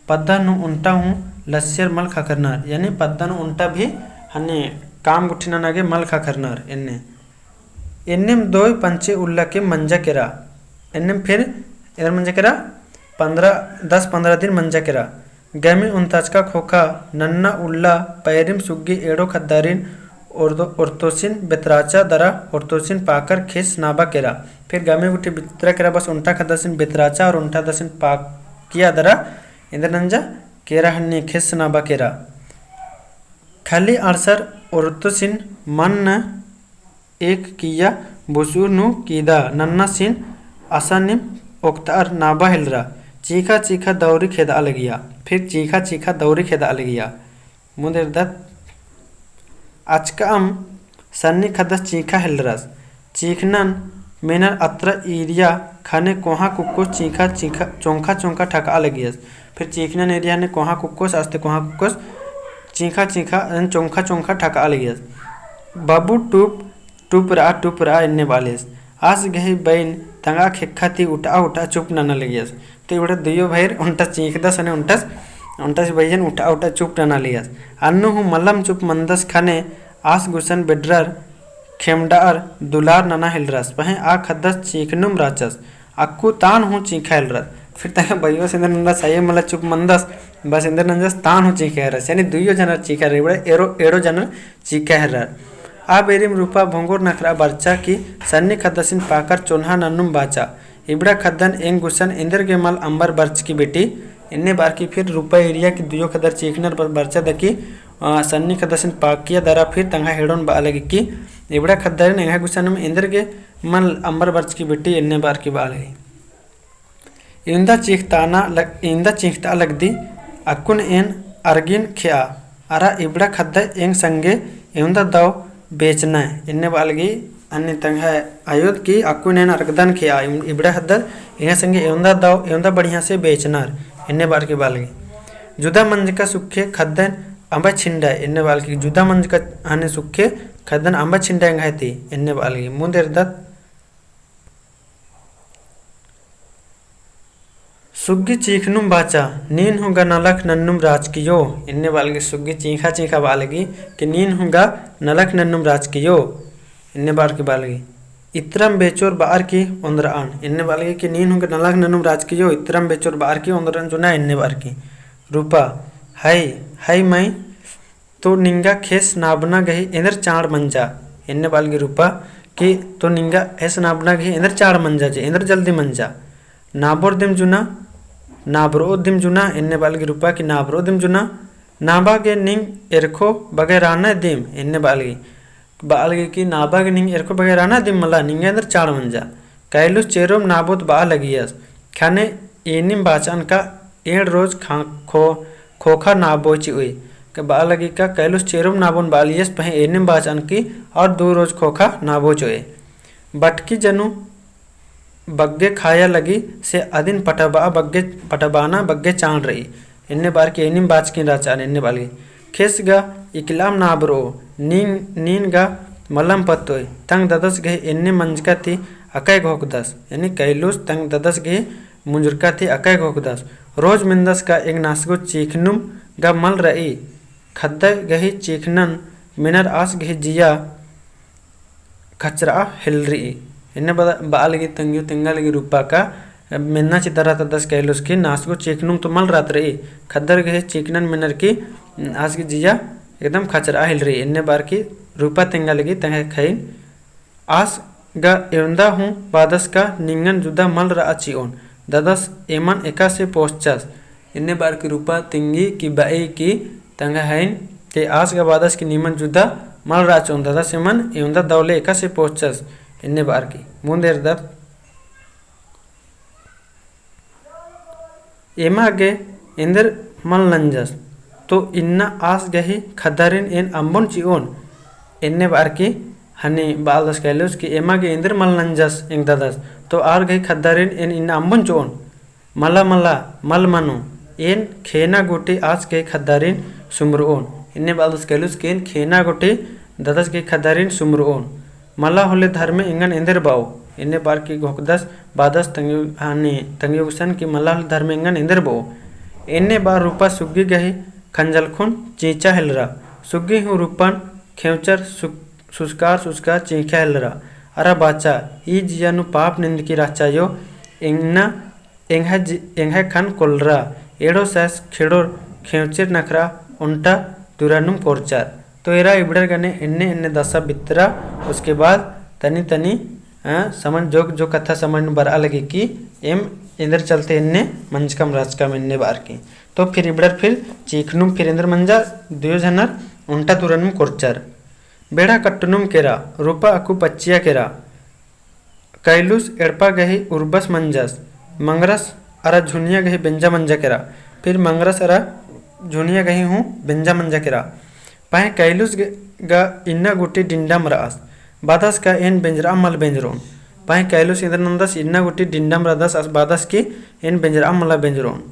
पद्दा नू ओन्टा हूँ लस्सियर मल खखरनर, यानी पद्दा नू ओन्टा भी हने काम गुट्ठी नना गे मल खखरनर एन्ने। एन्नेम दोय पंचे उल्ला के मंजा केरा। एन्नेम फिर एन्देर मंजा केरा, पन्द्रह, दस पन्द्रह दिन मंजा केरा। गमी ओन्ताचका ख़ोख़ा नन्ना उल्ला पैरिम सुग्गी एड़ो ख़द्दारिन ओर्दो-, ओर्तोसिन बेतराचा दरा ओर्तोसिन पाकर खेस नाबा केरा। फिर गमी गुट्ठी बितरा केरा बस ओन्टा ख़द्दासिन बेतराचा और ओन्टा ख़द्दासिन पाकिया दरा एन्देर नंजा केरा हन्ने खेस नाबा केरा। खली अंड़सर ओर्तोसिन मन्न एक किया बुसुर नू कीदा नन्नासिन असानिम ओक्तअर नाबा हेलरा, चींख़ा चींख़ा दौरी खेदआ लगिया। फिर चींख़ा चींख़ा दौरी खेदआ लगिया। मुन्द एरदत। अचकअम सन्नी ख़द्दस चींख़ा हेलरस। चींख़नन मेनर अत्रा ईरिया ख़ने कोहाँ कुक्कोस चींख़ा चींख़ा, चोंख़ा चोंख़ा ठकआ लगियस। फिर चींख़नन ईरिया ख़ने कोहाँ कुक्कोस, आस्ते कोहाँ कुक्कोस चींख़ा चींख़ा, चोंख़ा चोंख़ा ठकआ लगियस। बाबू टुप टुप रआ, टुप रआ एन्ने बआलियस। आस गही बइन तंगआ ख़ेक्खा ती उठआ उठआ चुप नना लगियस। तो इबड़ा दुयो भइर ओन्टस चींख़दस ख़ने ओन्टस, ओन्टस बइयन उठआ उठआ चुप नना लगियस। अन्नु हूँ मलम चुप मन्दस ख़ने आस गुसन बेडरर, खेमडअर, दुलार नना हेलरस। पहें आ ख़द्दस चींख़नुम रहचस। अक्कु तान हूँ चींख़ा हेलरस। फिर तंग्है बइयोस एन्देर नंजस, अइय्या मला चुप मन्दस, बस एन्देर नंजस तान हूँ चींख़ा हेलरस। यानी दुयो जनर चींख़ा हेलरर, इबड़ा एड़ो, एड़ो जनर चींख़ा हेलरर। आ बेरिम रूपा भोंगोर नखरआ बरचा कि सन्नी ख़द्दसिन पाकर चोन्हा नन्नुम बाचा। इबड़ा ख़द्दन एंग गुसन एन्देर गे मल अम्बर बरचकी बेटी, एन्ने बअर की फिर रूपा ईरिया कि दुयो ख़द्दर चींख़नर बर-, बरचा दकी, अ, सन्नी ख़द्दसिन पाकिया दरा फिर तंग्है हेड़ोन बआ लगी कि इबड़ा ख़द्दरिन एंग्है गुसनम एन्देर गे मल अम्बर बरचकी बेटी एन्ने बअर की बआ लगी। इवंदा चींख़तअना लग-, इवंदा चींख़तआ लगदी, अक्कुन एन अरगिन खेआ, अरा इबड़ा ख़द्दर एंग संगे इवंदा दव बेचनय, एन्ने बआ लगी, अन्ने तंग्है आयोद कि अक्कुन एन अरगदन खेआ, इम-, इबड़ा ख़द्दर एंग संगे इवंदा दव, इवंदा बढ़िया से बेचनर, एन्ने बअर की बआ लगी। जुदा मंजका सुखे ख़द्दन अम्बा छिंडय, एन्ने बआ लगी, जुदा मंजका हने सुखे ख़द्दन अम्बा छिंडय एंग्है ती, एन्ने बआ लगी। मुन्द एरदत। सुग्गी चींख़नुम बाचा, नीन हूँ गा नलख नन्नुम राजकियो, एन्ने बआ लगी। सुग्गी चींख़ा चींख़ा बआ लगी कि नीन हूँ गा नलख नन्नुम राजकियो, एन्ने बअर की बआ लगी। इत्रम बेचोर बअर की ओन्द्रअन, एन्ने बआ लगी कि नीन हूँ गा नलख नन्नुम राजकियो, इत्रम बेचोर बअर की ओन्द्रअन जुना, एन्ने बअर की। रूपा, हई, हई मई, तो निंगा खेस नाबना गही एन्देर चाड़ मंजा, एन्ने बआ लगी रूपा कि तो निंगा खेस नाबना गही एन्देर चाड़ मंजा जे, एन्देर जल्दी मंजा। नाबोर दिम जुना, नाबरओ दिम जुना, एन्ने बआ लगी रूपा कि नाबरओ दिम जुना। नाबा गे निंग एरखो बगे राना दिम, एन्ने बआ लगी। बआ लगी कि नाबा गे निंग एरखो बगे राना दिम मला, निंगा एन्देर चाड़ मंजा। कैलुस चेरोम नाबोत बआ लगियस। ख़ने एनिम बाचन का एंड़ रोज खा-, खो-, ख़ोख़ा नाबोय चिओय। का बआ लगी का कैलुस चेरुम नाबोन बआ लियस पहें एनिम बाचन की और दू रोज ख़ोख़ा नाबोय चिओय। बटकी जनु बग्गे ख़ाया लगी से अदिन पटबआ बग्गे, पटबअना बग्गे चाड़ रई। एन्ने बअर की एनिम बाचकिन रहचन एन्ने बआ लगी। ख़ेस गा इकलाम नाबरओ, नीन, नीन गा मलम पत्तोय, तंग ददस गही एन्ने मंजका ती अकय घोखदस, यानी कैलुस तंग ददस गही मुंजुरका ती अकय घोखदस। रोज मेन्दस का एंग नासगो चीखनुम गा मल रई, ख़द्द गही चीखनन मेनर आस गही जिया खचरआ हेलरई। एन्ने बआ, बआ लगी तंग्यो तेंगा लगी रूपा का, मेन्ना चिदरा तदस कैलुस की नासगो चीखनुम तो मल रात रई, ख़द्दर गही चीखनन मेनर की आस गही जिया एकदम खचरआ हेलरई। एन्ने बअर की रूपा तेंगा लगी तंग्है ख़इन आस गा एवंदा हूँ बादस का निंगन जुदा मल रआ चिओन, ददस एमन एकासे पोसचस। एन्ने बअर की रूपा तेंगी की बई की तंग्है ख़इन ते आस गा बादस की निमन जुदा मल रआ चिओन, ददस एमन एवंदा दवले एकासे पोसचस। एन्ने बअर की मुन्द एरदत एमा गे एन्देर मल नंजस, तो इन्ना आस गही ख़द्दारिन एन अम्बोन चिओन। एन्ने बअर की हनी बआलदस कैलुस की एमा गे एन्देर मल नंजस एंग ददस, तो आर गही ख़द्दारिन एन इन्ना अम्बोन चिओन। मला मला मल मनो, एन ख़ेना गूटी आस गही ख़द्दारिन सुमरओन। एन्ने बआलदस कैलुस की एन ख़ेना गूटी ददस गही ख़द्दारिन सुमरओन। मला होले धर्मे एंगन एन्देर बओ। एन्ने बअर की घोखदस बादस तंग्यो, हनी तंग्यो गुसन की मला होले धर्मे एंगन एन्देर बओ। एन्ने बअर रूपा सुग्गी गही खंजलखुन चींचा हेलरा। सुग्गी हूँ रूपन खेंवचर सु-, सुसकार सुसकार चींख्या हेलरा। अरा बाचा, ई जिया नू पाप निंदकी रहचा अयो, एंगना एंग्है जि-, एंग्है ख़न्न कोलरा, एड़ो सैस खेड़ोर खेंवचेर नखरा ओन्टा तुरानुम कोरचर। तो एरा इबड़र गने एन्ने एन्ने दसा बितरा, उसके बाद तनी तनी, अ, समझ जो, जो कत्था समझ नू बरआ लगी कि एम एन्देर चलते एन्ने मंजकम रहचकम एन्ने बअर की। तो फिर इबड़र फिर चीखनुम फिर एन्देर मंजा, दुयो झनर ओन्टा तुरानुम कोरचर। बेड़ा कट्टनुम केरा, रूपा अक्कु पच्चिया केरा। कैलुस एड़पा गही उर्बस मंजस, मंगरस अरा झुनिया गही बेंजा मंजा केरा। फिर मंगरस अरा झुनिया गही हूँ बेंजा मंजा केरा। पहें कैलुस ग-, गा इन्ना गूटी डिंडम रअस। बादस का एन बेंजरआ मल बेंजरोन। पहें कैलुस एन्देर नन्दस इन्ना गूटी डिंडम रअदस आस बादस की एन बेंजरआ मला बेंजरोन।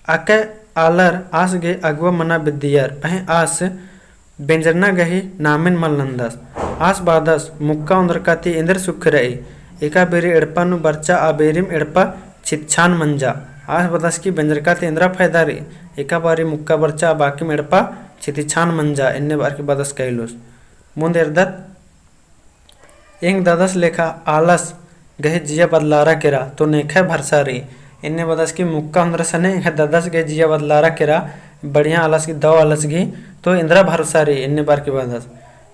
अकय आलर आस गे अगुवा मना बेद्दियर, पहें आस बेंजरना गही नामेन मल नन्दस। आस बादस मुक्का ओन्द्रका ती एन्देर सुख रई। एका बेरी एड़पा नू बरचा आ बेरिम एड़पा छितछान मंजा। आस बादस की बेंजरका ती एन्द्रा फायदा रई। एका बारी मुक्का बरचा आ बाकिम एड़पा छितिछान मंजा एन्ने बअर की बादस कैलुस। मुन्द एरदत एंग ददस लेखा आलस गही जिया बदलारा केरा, तो नेखय भरसा रई। एन्ने बअदस की मुक्का ओन्द्रस सने एंग्है ददस गही जिया बदलारा केरा, बढ़िया आलस की दव आलस गही, तो एन्द्रा भरसा रई, एन्ने बअर की बअदस।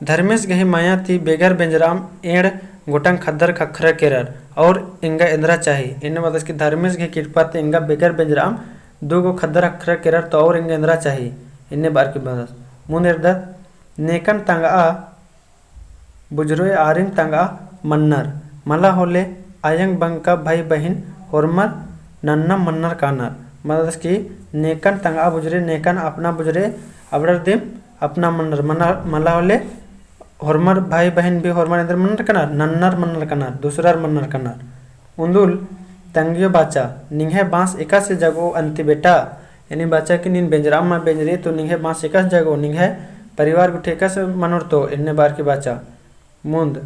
धर्मेस गही माया ती बेगर बेंजराम एंड़ गोटंग ख़द्दर ख़क्खरा केरर, और एंगा एन्द्रा चाही, एन्ने बअदस की धर्मेस गही किरपा ती एंगा बेगर बेंजराम दू गो ख़द्दर ख़क्खरा केरर, तो और एंगा एन्द्रा चाही, एन्ने बअर की बअदस। मुन्द एरदत नेकन तंगआ बुझुरओय आरिन तंगआ मन्नर, मला होले अयंग बंग का भई बहिन होरमर नन्ना मन्नर कानर। मतलब कि नेकन तंगआ बुझुरओय, नेकन अपना बुझुरओय, अबड़र दिम अपना मन्नर, मना-, मला होले होरमर भई बहिन भी होरमर एन्देर मन्नर कानर, नन्नर मन्नर कानर, दूसरर मन्नर कानर। उन्दुल तंगियो बाचा, निंग्है बाँस एकासे जगओ अन्ती बेटा, यानी बाचा कि नीन बेंजराम मा बेंजरी तो निंग्है बाँस एकासे जगओ, निंग्है परिवार गुट्ठी एकासे मनोर तो, एन्ने बअर की बाचा। मुन्द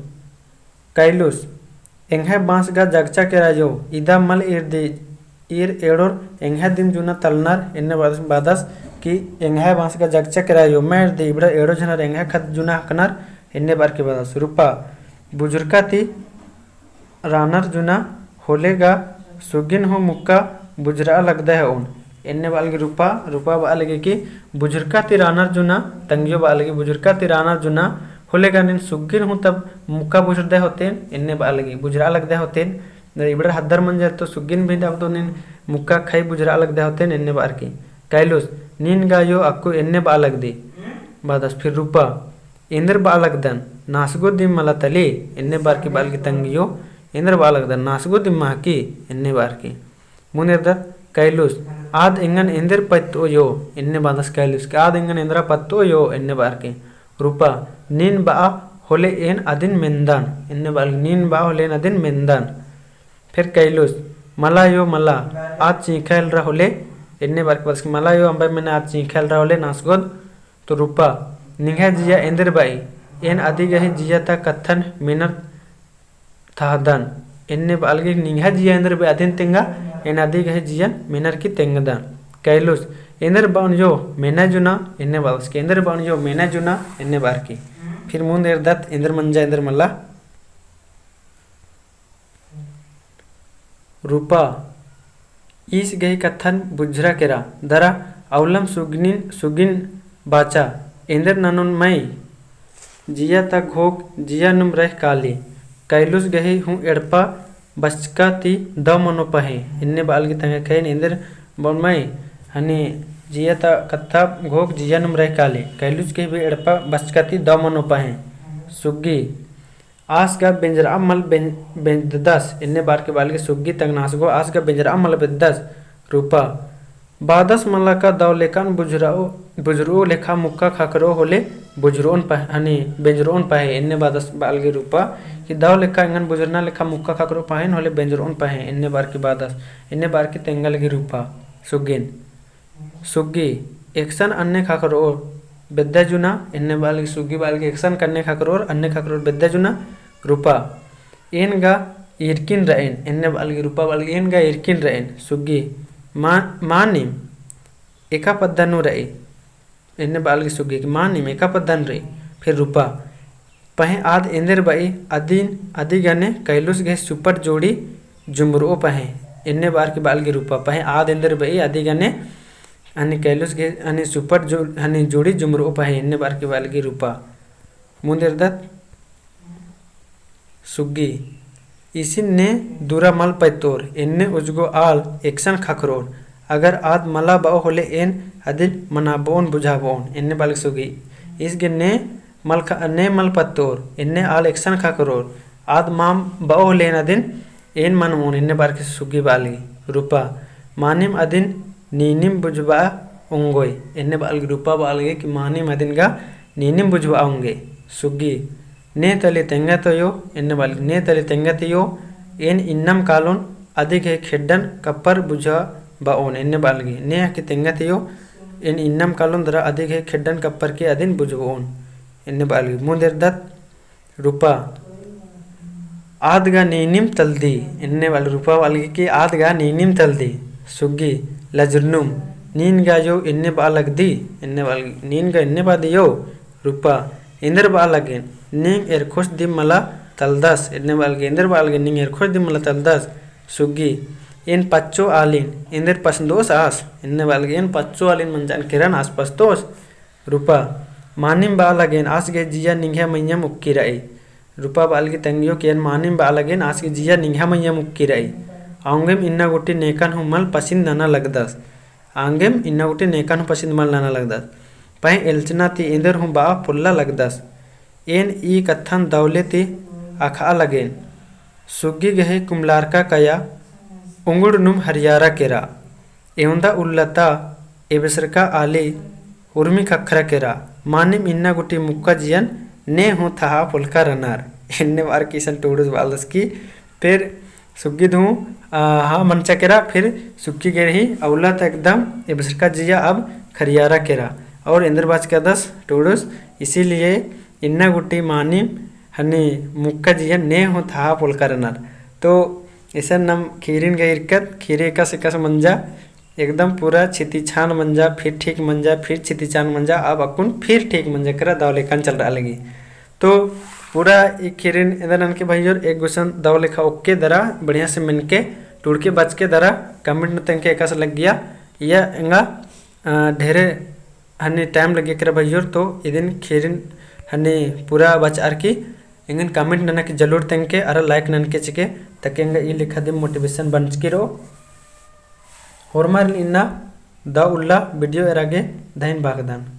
कैलुस, एंग्है बाँस गा जगचा केरा अयो, इदा मल ईर दी, ईर एड़ोर एंग्है दिम जुना तलनर, एन्ने बादस, बादस कि एंग्है बाँस गा जगचा केरा अयो, मल ईर दी, इबड़ा एड़ो झनर एंग्है खद्द जुना हकनर, एन्ने बअर की बादस। रूपा, बुझुरका ती रानर जुना होले गा सुग्गिन हूँ मुक्का बुझुरआ लगदय हओन। एन्ने बआ लगी रूपा, रूपा बआ लगी कि बुझुरका ती रानर जुना, तंगियो बआ लगी बुझुरका ती रानर जुना होले गा नीन सुग्गिन हूँ तब मुक्का बुझुरदय होतेन, एन्ने बआ लगी बुझुरआ लगदय होतेन। इबड़र हद्दर मंजर तो सुग्गिन भी तब तो नीन मुक्का खई बुझुरआ लगदय होतेन, एन्ने बअर की। कैलुस, नीन गा अयो अक्कु एन्ने बआ लगदी। बादस फिर रूपा, एन्देर बआ लगदन, नासगो दिम मला तली, एन्ने बअर की बआ लगी तंगियो, एन्देर बआ लगदन, नासगो दिम महकी, एन्ने बअर की। मुन्द एरदत कैलुस, आद एंगन एन्देर पत्तओ यो, एन्ने बादस कैलुस, कि आद एंगन एन्दरा पत्तओ यो, एन्ने बार की। रूपा, नीन बआ होले एन अदिन मेन्दन, एन्ने बार की, नीन बआ होले एन अदिन मेन्दन। फिर कैलुस, मला यो मला, आद चींख़ा हेलरा होले, एन्ने बार की बादस कि मला यो अम्बा मेना आद चींख़ा हेलरा होले नासगोद, तो रूपा, निंग्है जिया एन्देर बई, एन अदी गही जिया ता कत्थन मेनर थहदन, एन्ने बालगी निंग्है जिया एन्देर बई अदिन तेंगा, एन अदी गही जियन मेनर की तेंगदन। कैलुस, एन्देर बअन यो मेना जुना, एन्ने बालस के एन्देर बअन यो मेना जुना, एन्ने बार की। फिर मुन्द एरदत एन्देर मंजा एन्देर मला। रूपा, ईस गही कत्थन बुझरा केरा, दरा अउलम सुगनिन, सुगिन बाचा, एन्देर ननोन मई, जिया ता घोख, जिया नुम रह काली, कैलुस गही हूँ एड़पा बचका ती दव मनो पहें, एन्ने बालगी तंग्है खैन एन्देर बअन मई, हनी जिया ता कत्था घोख, जिया नुम रह काली, कैलुस गही भी एड़पा बचका ती दव मनो पहें। सुग्गी, आस गा बेंजरआ मल बें-, बेंजदस, एन्ने बार की बालगी सुग्गी तंग नासगो, आस गा बेंजरआ मल बेद्दस। रूपा, बादस मला का दव लेकान बुझरओ, बुझरओ लेखा मुक्का खखरओ होले बुझरओन पह-, हनी बेंजरओन पहें, एन्ने बादस बालगी रूपा, कि दव लेखा एंगन बुझरना लेखा मुक्का खखरओ पहें होले बेंजरओन पहें, एन्ने बार की बादस, एन्ने बार की तेंगा लगी रूपा, सुग्गिन। सुग्गी, एकसन अन्ने खखरओर बेद्दा जुना, एन्ने बालगी सुग्गी बालगी एकसन कन्ने खखरओर, अन्ने खखरओर बेद्दा जुना, रूपा। एन गा ईरकिन रएन, एन्ने बालगी रूपा बालगी एन गा ईरकिन रएन, सुग्गी। मा-, मानिम, एका पद्दा नू रई, एन्ने बालगी सुग्गी कि मानिम एका पद्दा नू रई, फिर रूपा। पहें आद एन्देर बई अदिन, अदी गने कैलुस गही सुपट जोड़ी जुमरओ पहें, एन्ने बार की बालगी रूपा। पहें आद एन्देर बई अदी गने, हनी कैलुस गही, हनी सुपट जो-, हनी जोड़ी जुमरओ पहें, एन्ने बार की बालगी रूपा। मुन्द एरदत सुग्गी, इसिन ने दुरा मल पैतोर, एन्ने उजगो आल एकसन खखरोर, अगर आद मला बओ होले एन अदिन मनाबओन बुझाबओन, एन्ने बालगी सुग्गी। इसगे ने मल ख-, ने मल पत्तोर, एन्ने आल एकसन खखरोर, आद माम बओ होले एन अदिन एन मनओन, एन्ने बार की सुग्गी बालगी। रूपा, मानिम अदिन नीनिम बुझबआ ओंगोय, एन्ने बालगी रूपा बालगी कि मानिम अदिन गा नीनिम बुझबआ ओंगे। सुग्गी, ने तली तेंगत अयो, एन्ने बालगी, ने तली तेंगत अयो, एन इन्नम कालोन अदी गही खेड्डन कप्पर बुझबओन, एन्ने बालगी, ने हकी तेंगत अयो, एन इन्नम कालोन दरा अदी गही खेड्डन कप्पर की अदिन बुझबओन, एन्ने बालगी। मुन्द एरदत रूपा, आद गा नीनिम तलदी, एन्ने बालगी रूपा बालगी कि आद गा नीनिम तलदी। सुग्गी, लजरनुम, नीन गा अयो एन्ने बआ लगदी, एन्ने बालगी, नीन गा एन्ने बअदी अयो। रूपा, एन्देर बआ लगेन, नीन एरखोस दिम मला तलदस, एन्ने बालगी, एन्देर बआ लगेन, नीन एरखोस दिम मला तलदस। सुग्गी, एन पच्चो आलिन, एन्देर पसंदोस आस, एन्ने बालगी, एन पच्चो आलिन मंजन केरन आस पसंदोस। रूपा, मानिम बआ लगेन, आस गही जिया निंग्है मइय्याँ मुक्की रई। रूपा बालगी तंग्यो कि एन मानिम बआ लगेन, आस गही जिया निंग्है मइय्याँ मुक्की रई। औंगेम इन्ना गुट्ठी नेकन हूँ मल पसिंद नना लगदस। औंगेम इन्ना गुट्ठी नेकन हूँ पसिंद मल नना लगदस। पहें एल्चना ती एन्देर हूँ बआ पोल्ला लगदस। एन ई कत्थन दवले ती अख़आ लगेन। सुग्गी गही कुम्हलारका कया उंगुड़ नुम हरियारा केरा। एवंदा उल्ला ता एबसरका आली उर्मी खखरा केरा। मानिम इन्ना गुट्ठी मुक्का जियन ने हूँ थहा पोलका रनर। एन्ने बार की इसन टूड़ुस बालदस की फिर सुग्गी धूँ, आ, हाँ मनचा केरा, फिर सुग्गी गे रई अउला ता एकदम एबसरका जिया अब खरियारा केरा। और एन्देर बाचकादस टूड़ुस, इसीलिए इन्ना गुट्ठी मानिम हनी मुक्का जिया ने हूँ थहा पोलका रनर। तो इसन नम खीरिन गा ईरकत, खीरी एकासे एकासे मंजा, एकदम पूरा छितिछान मंजा, फिर ठीक मंजा, फिर छितिछान मंजा, अब अक्कुन फिर ठीक मंजा केरा दव लेखन चलरआ लगी। तो पूरा ई खीरिन एन्देर ननके भइयोर, एक गुसन दव लेखा ओक्के दरा, बढ़िया से मेनके, टूड़के बचके दरा, comment नू तेंगके एकासे लग्गिया, या एंगा, अ, ढेरे हनी time लग्गिया केरा भइयोर, तो इदिन खीरिन हनी पूरा बचअर की एंगन comment नना की जरूर तेंगके, अरा like ननके चिके, ताकि एंगा ई लेखा दिम motivation बनचकी रओ। होरमारिन इन्ना दव उल्ला video एरा गे धइन बागदन।